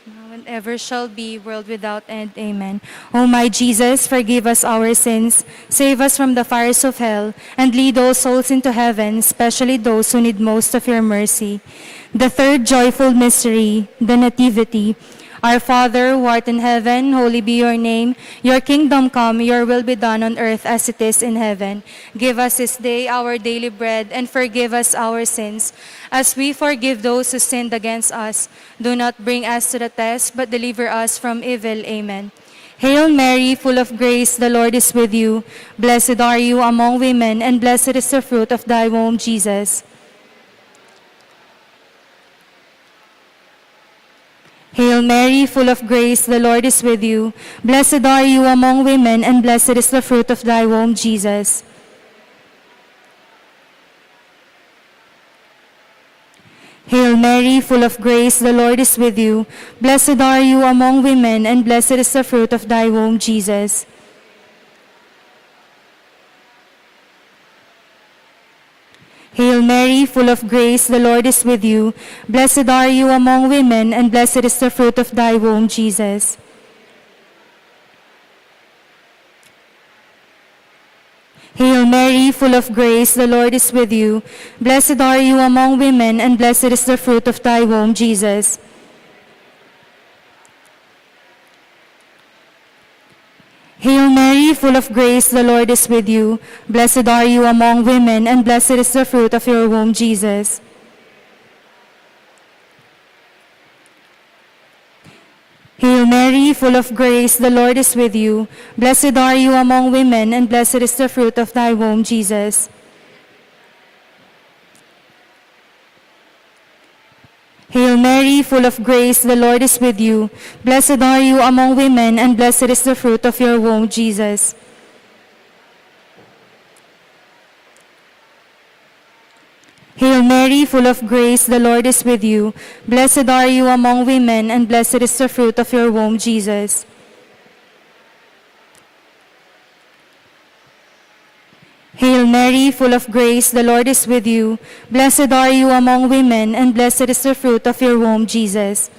Now and ever shall be, world without end. Amen. O my Jesus, forgive us our sins, save us from the fires of hell, and lead all souls into heaven, especially those who need most of your mercy. The third joyful mystery, the Nativity. Our Father, who art in heaven, holy be your name. Your kingdom come, your will be done on earth as it is in heaven. Give us this day our daily bread, and forgive us our sins, as we forgive those who sinned against us. Do not bring us to the test, but deliver us from evil. Amen. Hail Mary, full of grace, the Lord is with you. Blessed are you among women, and blessed is the fruit of thy womb, Jesus. Hail Mary, full of grace, the Lord is with you. Blessed are you among women, and blessed is the fruit of thy womb, Jesus. Hail Mary, full of grace, the Lord is with you. Blessed are you among women, and blessed is the fruit of thy womb, Jesus. Hail Mary, full of grace, the Lord is with you. Blessed are you among women, and blessed is the fruit of thy womb, Jesus. Hail Mary, full of grace, the Lord is with you. Blessed are you among women, and blessed is the fruit of thy womb, Jesus. Hail Mary, full of grace, the Lord is with you. Blessed are you among women, and blessed is the fruit of your womb, Jesus. Hail Mary, full of grace, the Lord is with you. Blessed are you among women, and blessed is the fruit of thy womb, Jesus. Hail Mary, full of grace, the Lord is with you. Blessed are you among women, and blessed is the fruit of your womb, Jesus. Hail Mary, full of grace, the Lord is with you. Blessed are you among women, and blessed is the fruit of your womb, Jesus. Hail Mary, full of grace, the Lord is with you. Blessed are you among women, and blessed is the fruit of your womb, Jesus.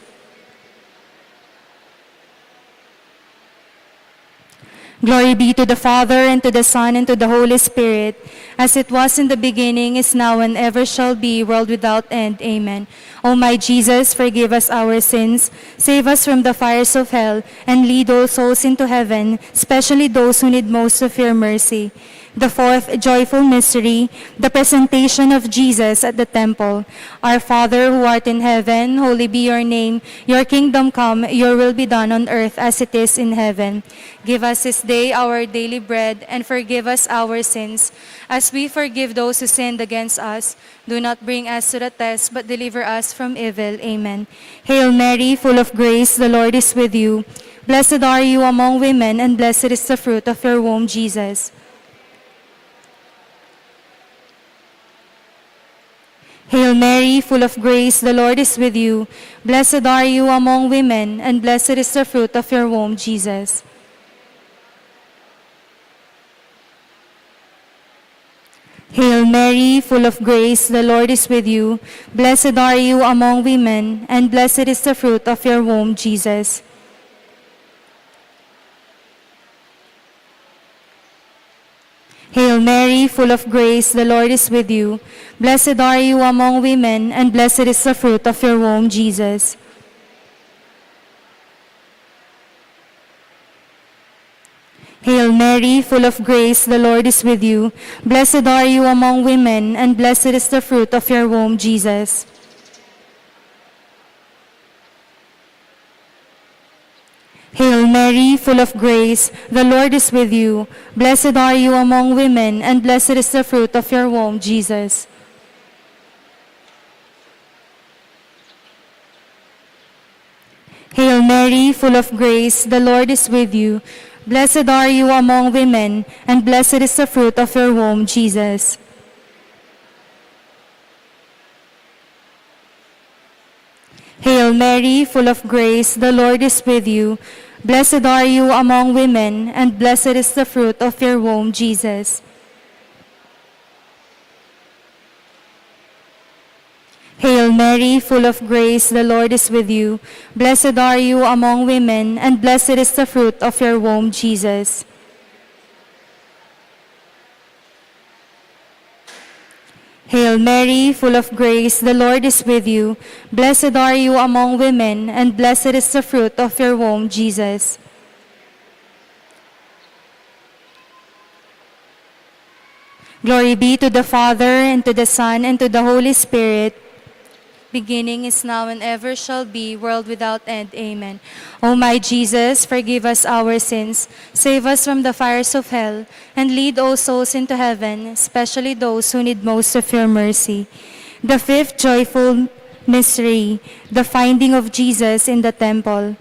Glory be to the Father, and to the Son, and to the Holy Spirit, as it was in the beginning, is now, and ever shall be, world without end. Amen. O my Jesus, forgive us our sins, save us from the fires of hell, and lead all souls into heaven, especially those who need most of your mercy. The fourth joyful mystery, the presentation of Jesus at the temple. Our Father who art in heaven, holy be your name. Your kingdom come, your will be done on earth as it is in heaven. Give us this day our daily bread, and forgive us our sins, as we forgive those who sinned against us. Do not bring us to the test, but deliver us from evil. Amen. Hail Mary, full of grace, the Lord is with you. Blessed are you among women, and blessed is the fruit of your womb, Jesus. Hail Mary, full of grace, the Lord is with you. Blessed are you among women, and blessed is the fruit of your womb, Jesus. Hail Mary, full of grace, the Lord is with you. Blessed are you among women, and blessed is the fruit of your womb, Jesus. Hail Mary, full of grace, the Lord is with you. Blessed are you among women, and blessed is the fruit of your womb, Jesus. Hail Mary, full of grace, the Lord is with you. Blessed are you among women, and blessed is the fruit of your womb, Jesus. Hail Mary, full of grace, the Lord is with you. Blessed are you among women, and blessed is the fruit of your womb, Jesus. Hail Mary, full of grace, the Lord is with you. Blessed are you among women, and blessed is the fruit of your womb, Jesus. Mary, full of grace, the Lord is with you. Blessed are you among women, and blessed is the fruit of your womb, Jesus. Hail Mary, full of grace, the Lord is with you. Blessed are you among women, and blessed is the fruit of your womb, Jesus. Hail Mary, full of grace, the Lord is with you. Blessed are you among women, and blessed is the fruit of your womb, Jesus. Glory be to the Father, and to the Son, and to the Holy Spirit. Beginning is now and ever shall be, world without end. Amen. O my Jesus, forgive us our sins, save us from the fires of hell, and lead all souls into heaven, especially those who need most of your mercy. The fifth joyful mystery, the finding of Jesus in the temple.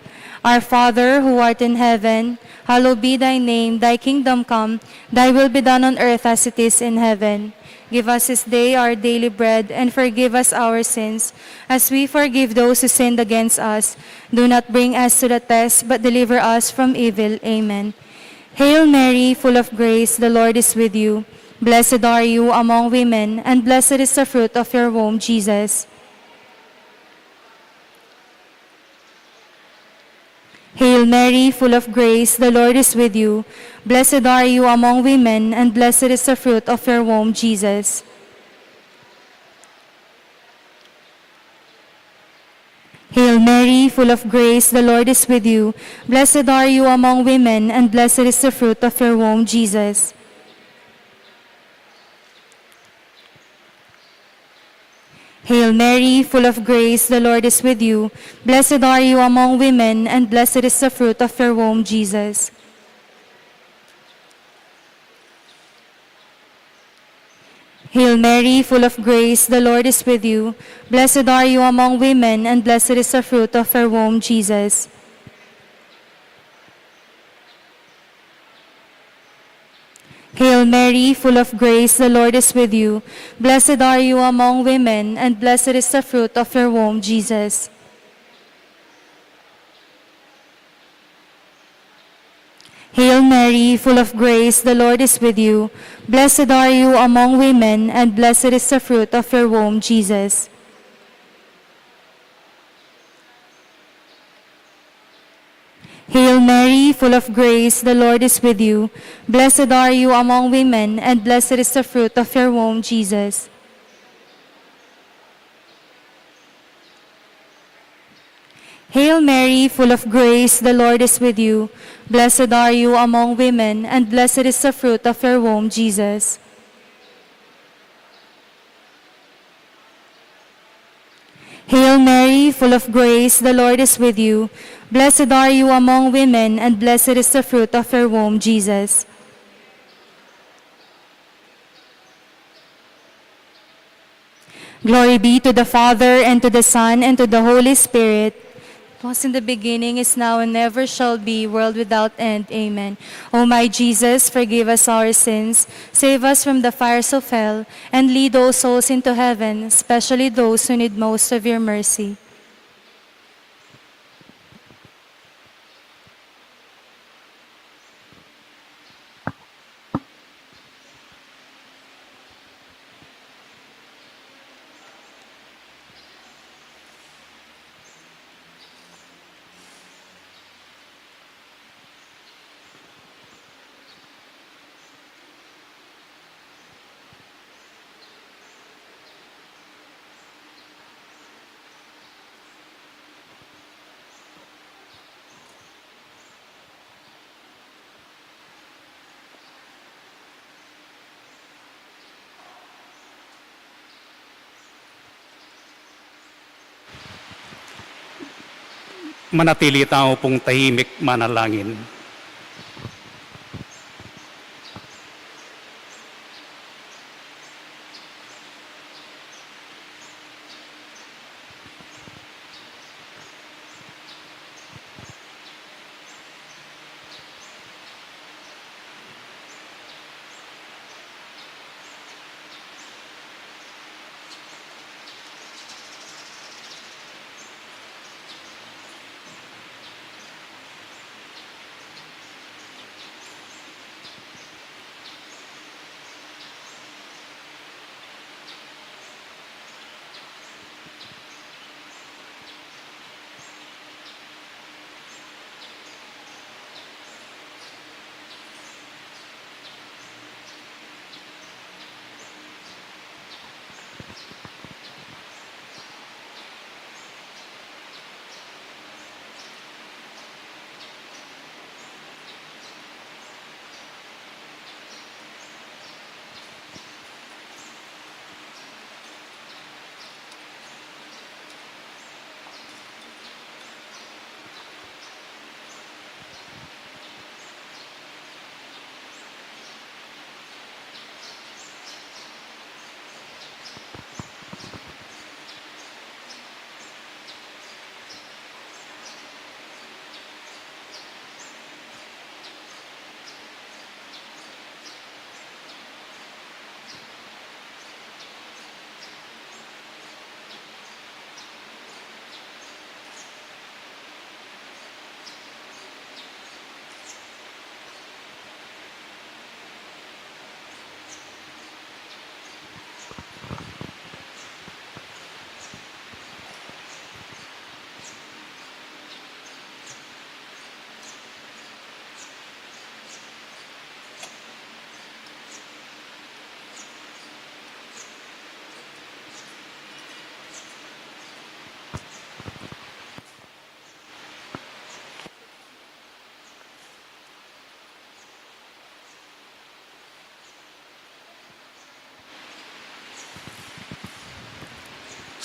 Our Father, who art in heaven, hallowed be thy name. Thy kingdom come, thy will be done on earth as it is in heaven. Give us this day our daily bread, and forgive us our sins, as we forgive those who sinned against us. Do not bring us to the test, but deliver us from evil. Amen. Hail Mary, full of grace, the Lord is with you. Blessed are you among women, and blessed is the fruit of your womb, Jesus. Hail Mary, full of grace, the Lord is with you. Blessed are you among women, and blessed is the fruit of your womb, Jesus. Hail Mary, full of grace, the Lord is with you. Blessed are you among women, and blessed is the fruit of your womb, Jesus. Hail Mary, full of grace, the Lord is with you. Blessed are you among women, and blessed is the fruit of your womb, Jesus. Hail Mary, full of grace, the Lord is with you. Blessed are you among women, and blessed is the fruit of your womb, Jesus. Hail Mary, full of grace, the Lord is with you. Blessed are you among women, and blessed is the fruit of your womb, Jesus. Hail Mary, full of grace, the Lord is with you. Blessed are you among women, and blessed is the fruit of your womb, Jesus. Hail Mary, full of grace, the Lord is with you. Blessed are you among women, and blessed is the fruit of your womb, Jesus. Hail Mary, full of grace, the Lord is with you. Blessed are you among women, and blessed is the fruit of your womb, Jesus. Hail Mary, full of grace, the Lord is with you. Blessed are you among women, and blessed is the fruit of your womb, Jesus. Glory be to the Father, and to the Son, and to the Holy Spirit. As was in the beginning, is now, and ever shall be, world without end. Amen. O my Jesus, forgive us our sins, save us from the fires of hell, and lead all souls into heaven, especially those who need most of your mercy. Manatili tayo pong tahimik manalangin.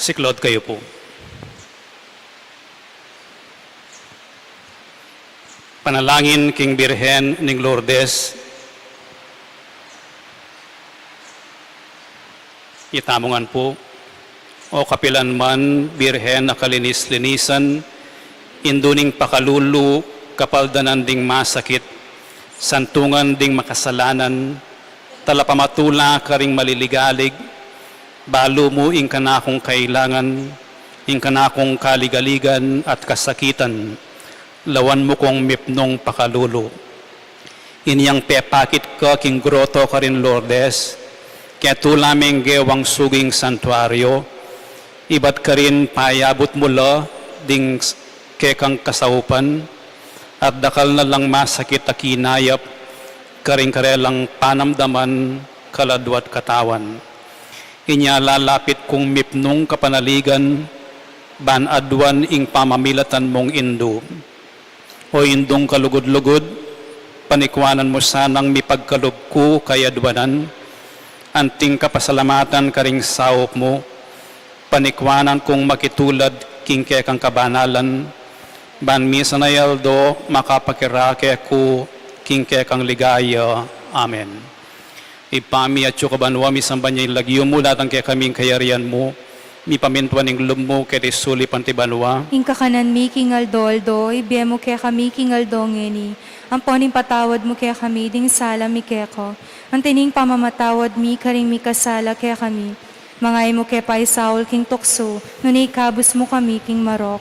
Siklaud kayu pu. Panalangin king Birhen ning Lourdes. Itamu ngan pu. O kapilan man, Birhen a kalinis-linisan, Indu ning pakalulu, kapaldanan ding masakit, santungan ding makasalanan, talapamatula karing maliligalig, balu mu ing kanakung kailangan, ing kanakung kaligaligan at kasakitan, lawan mu kung mipnung pakalulu. Inyang pepakit ka king groto karin Lourdes, ketula meng gewang suging santuario, ibat karin payabut mu la ding s-, kekang kasaupan, at dakal na lang masakit a kinayap karing karelang panamdaman, kaladwa't katawan. Inya lalapit kung mipnung kapanaligan, ban aduan ing pamamilatan mung Indu. O Indung kalugud-lugud, panikwanan mu sanang mipagkalub ku kay aduanan, anting kapasalamatan karing saup mu, panikwanan kung makitulad king kekang kabanalan, ban misan a aldo makapakirake ku king kekang ligaya. Amen. Ibpa mi, atsu ka banua, misamban ya ing lagyu mu, datang kekami ing kayarian mu, mipamintuan ing lub mu keti sulip anti banua. Ing kakanan mi king aldo-aldo, ibie mu kekami king aldo ngeni, ampon ipatawad mu kekami ding sala mi keka, anti ning pamamatawad mi karing mikasala kekami. Manga e mu ke paisaul king tuksu, nune ikabus mu kami king marok.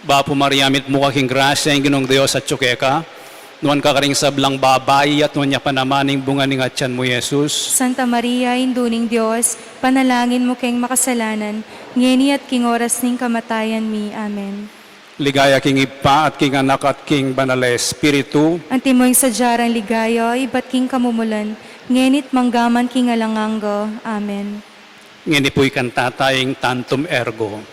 Bapu Maria, mitmu ka king grasya, ing Ginung Dios atsu keka. Nuan ka karing sablang babai, at nuan ya pa naman ing bunga ning atian mu, Jesus. Santa Maria, Indu ning Dios, panalangin mu keng makasalanan, ngeni at king oras ning kamatayan mi. Amen. Ligaya king Ibpa, at king Anak, at king Banal a Espiritu. Antimo ing sadya rang ligaya, ibat king kamumulan, ngeni't manggaman king alang angga. Amen. Ngeni pu ikanta ta ing Tantum Ergo.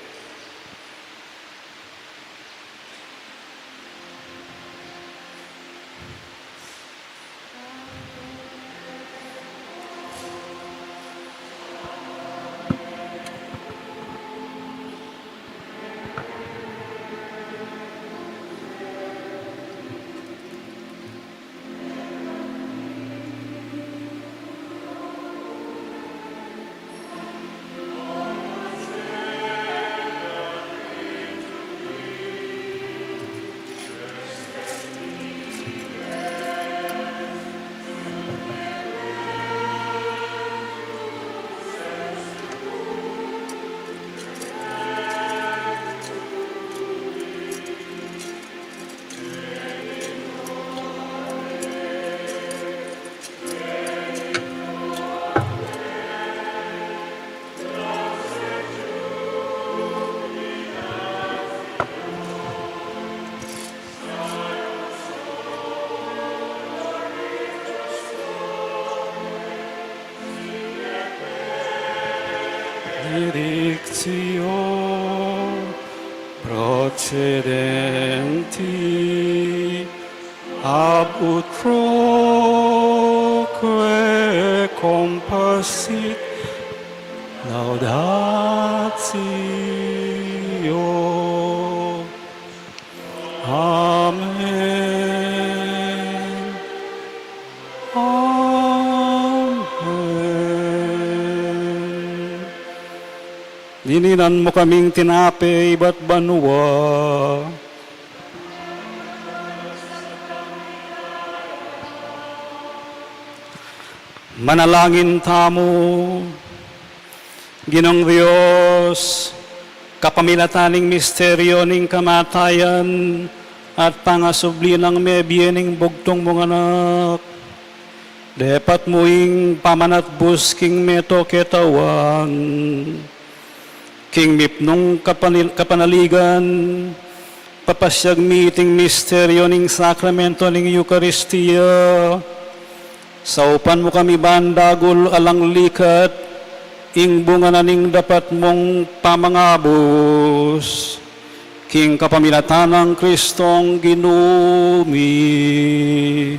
Benedictio procedenti ab utroque comparsit laudatio. Amen. Amen. Dininan mu kaming tinape ibat banua. Manalangin tamu. Ginung Dios, kapamilatan ning misteryo ning kamatayan at pangasubli nang mebie ning bugtung mung Anak, depat mu ing pamanatbus king meto ketauan. King mipnung kapanil-, kapanaligan, papasyag mi iting misteryo ning sakramento ning Eukaristia. Saupan mu kami ban dagul alang likat, ing bunga na ning dapat mung pamangabus. King kapamilatan nang Kristong Ginu mi.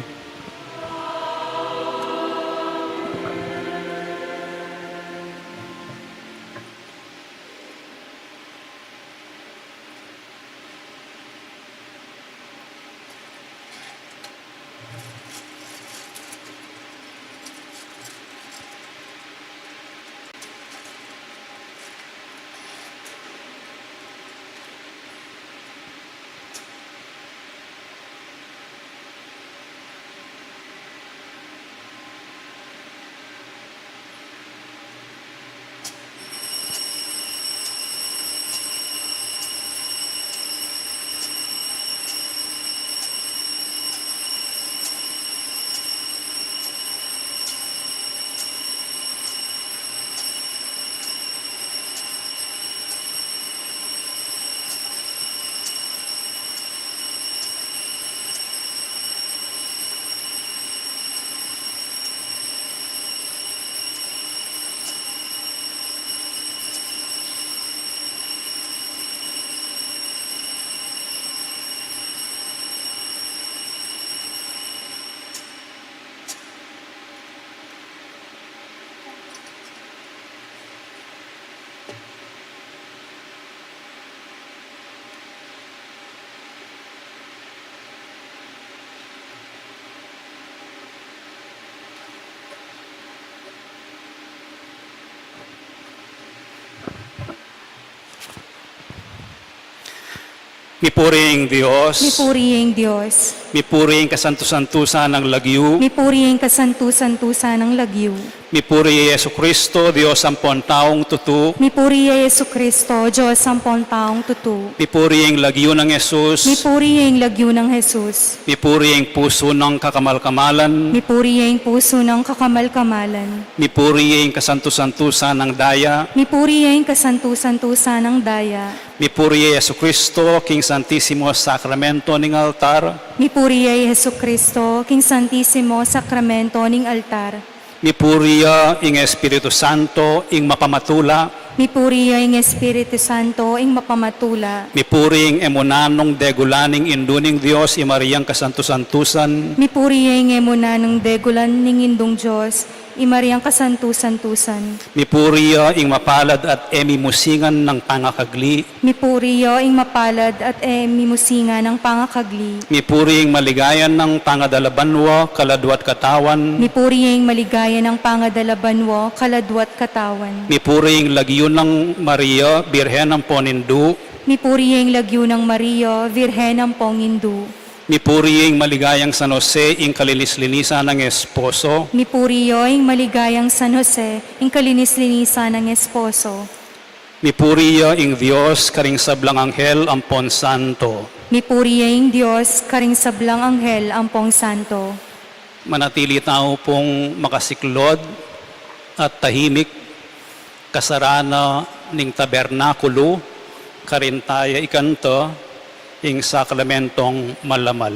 Mipuri ing Dios. Mipuri ing Dios. Mipuri ing kasantu-santusan nang lagyu. Mipuri ing kasantu-santusan nang lagyu. Mipuri i Jesucristo, Dios ampong taung tutu. Mipuri i Jesucristo, Dios ampong taung tutu. Mipuri ing lagyu nang Jesus. Mipuri ing lagyu nang Jesus. Mipuri ing pusu nang kakamal-kamalan. Mipuri ing pusu nang kakamal-kamalan. Mipuri ing kasantu-santusan nang daya. Mipuri ing kasantu-santusan nang daya. Mipuri i Jesucristo king Santisimo Sakramento ning altar. Mipuri i Jesucristo king Santisimo Sakramento ning altar. Mipuri ing Espiritu Santo ing mapamatula. Mipuri ing Espiritu Santo ing mapamatula. Mipuri ing emuna nang degulan ning Indu ning Dios, i Mariang kasantu-santusan. Mipuri ing emuna nang degulan ning Indung Dios, i Mariang kasantu-santusan. Mipuri ing mapalad at e mimusingan nang pangakagli. Mipuri ing mapalad at e mimusingan nang pangakagli. Mipuri ing maligaya nang pangadala banua, kaladwa't katawan. Mipuri ing maligaya nang pangadala banua, kaladwa't katawan. Mipuri ing lagyu nang Maria, Birhen ampong Indu. Mipuri ing lagyu nang Maria, Birhen ampong Indu. Mipuri ing maligayang San Jose, ing kalinis-linisan nang esposo. Mipuri ing maligayang San Jose, ing kalinis-linisan nang esposo. Mipuri ing Dios karing sablang anghel ampong santo. Mipuri ing Dios karing sablang anghel ampong santo. Manatili tamu pung makasiklod at tahimik, kasarana ning tabernakulu, karin taya ikanta ing sakramentong malamal.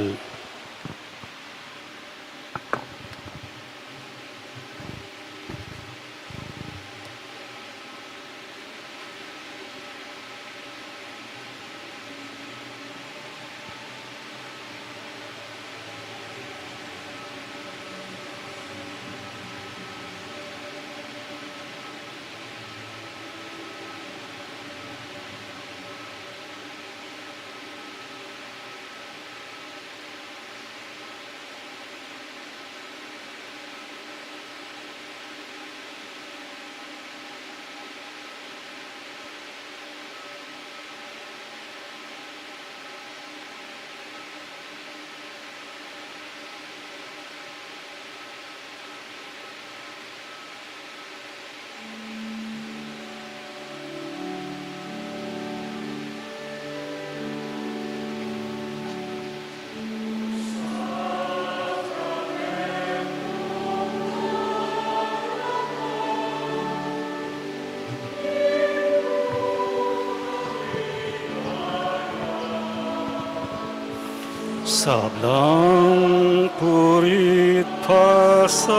Sablang puri't pasalamat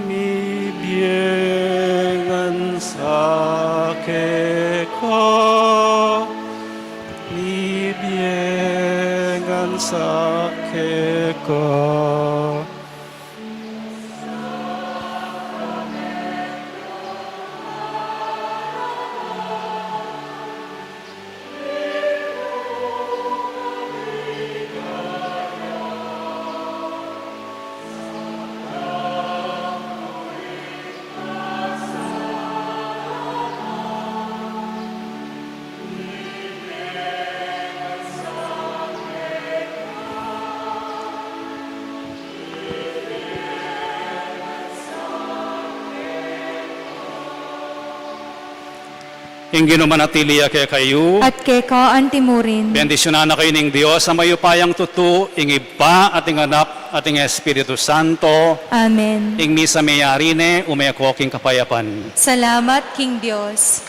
mibie ngan sa keka, mibie ngan sa keka. Ing Ginu manatili ya kekayu. At keka antimurin. Bendisyunan na kayu ning Dios a mayupayang tutu, ing Ibpa at ing Anak at ing Espiritu Santo. Amen. Ing misa meyari ne, ume ko king kapayapan. Salamat king Dios.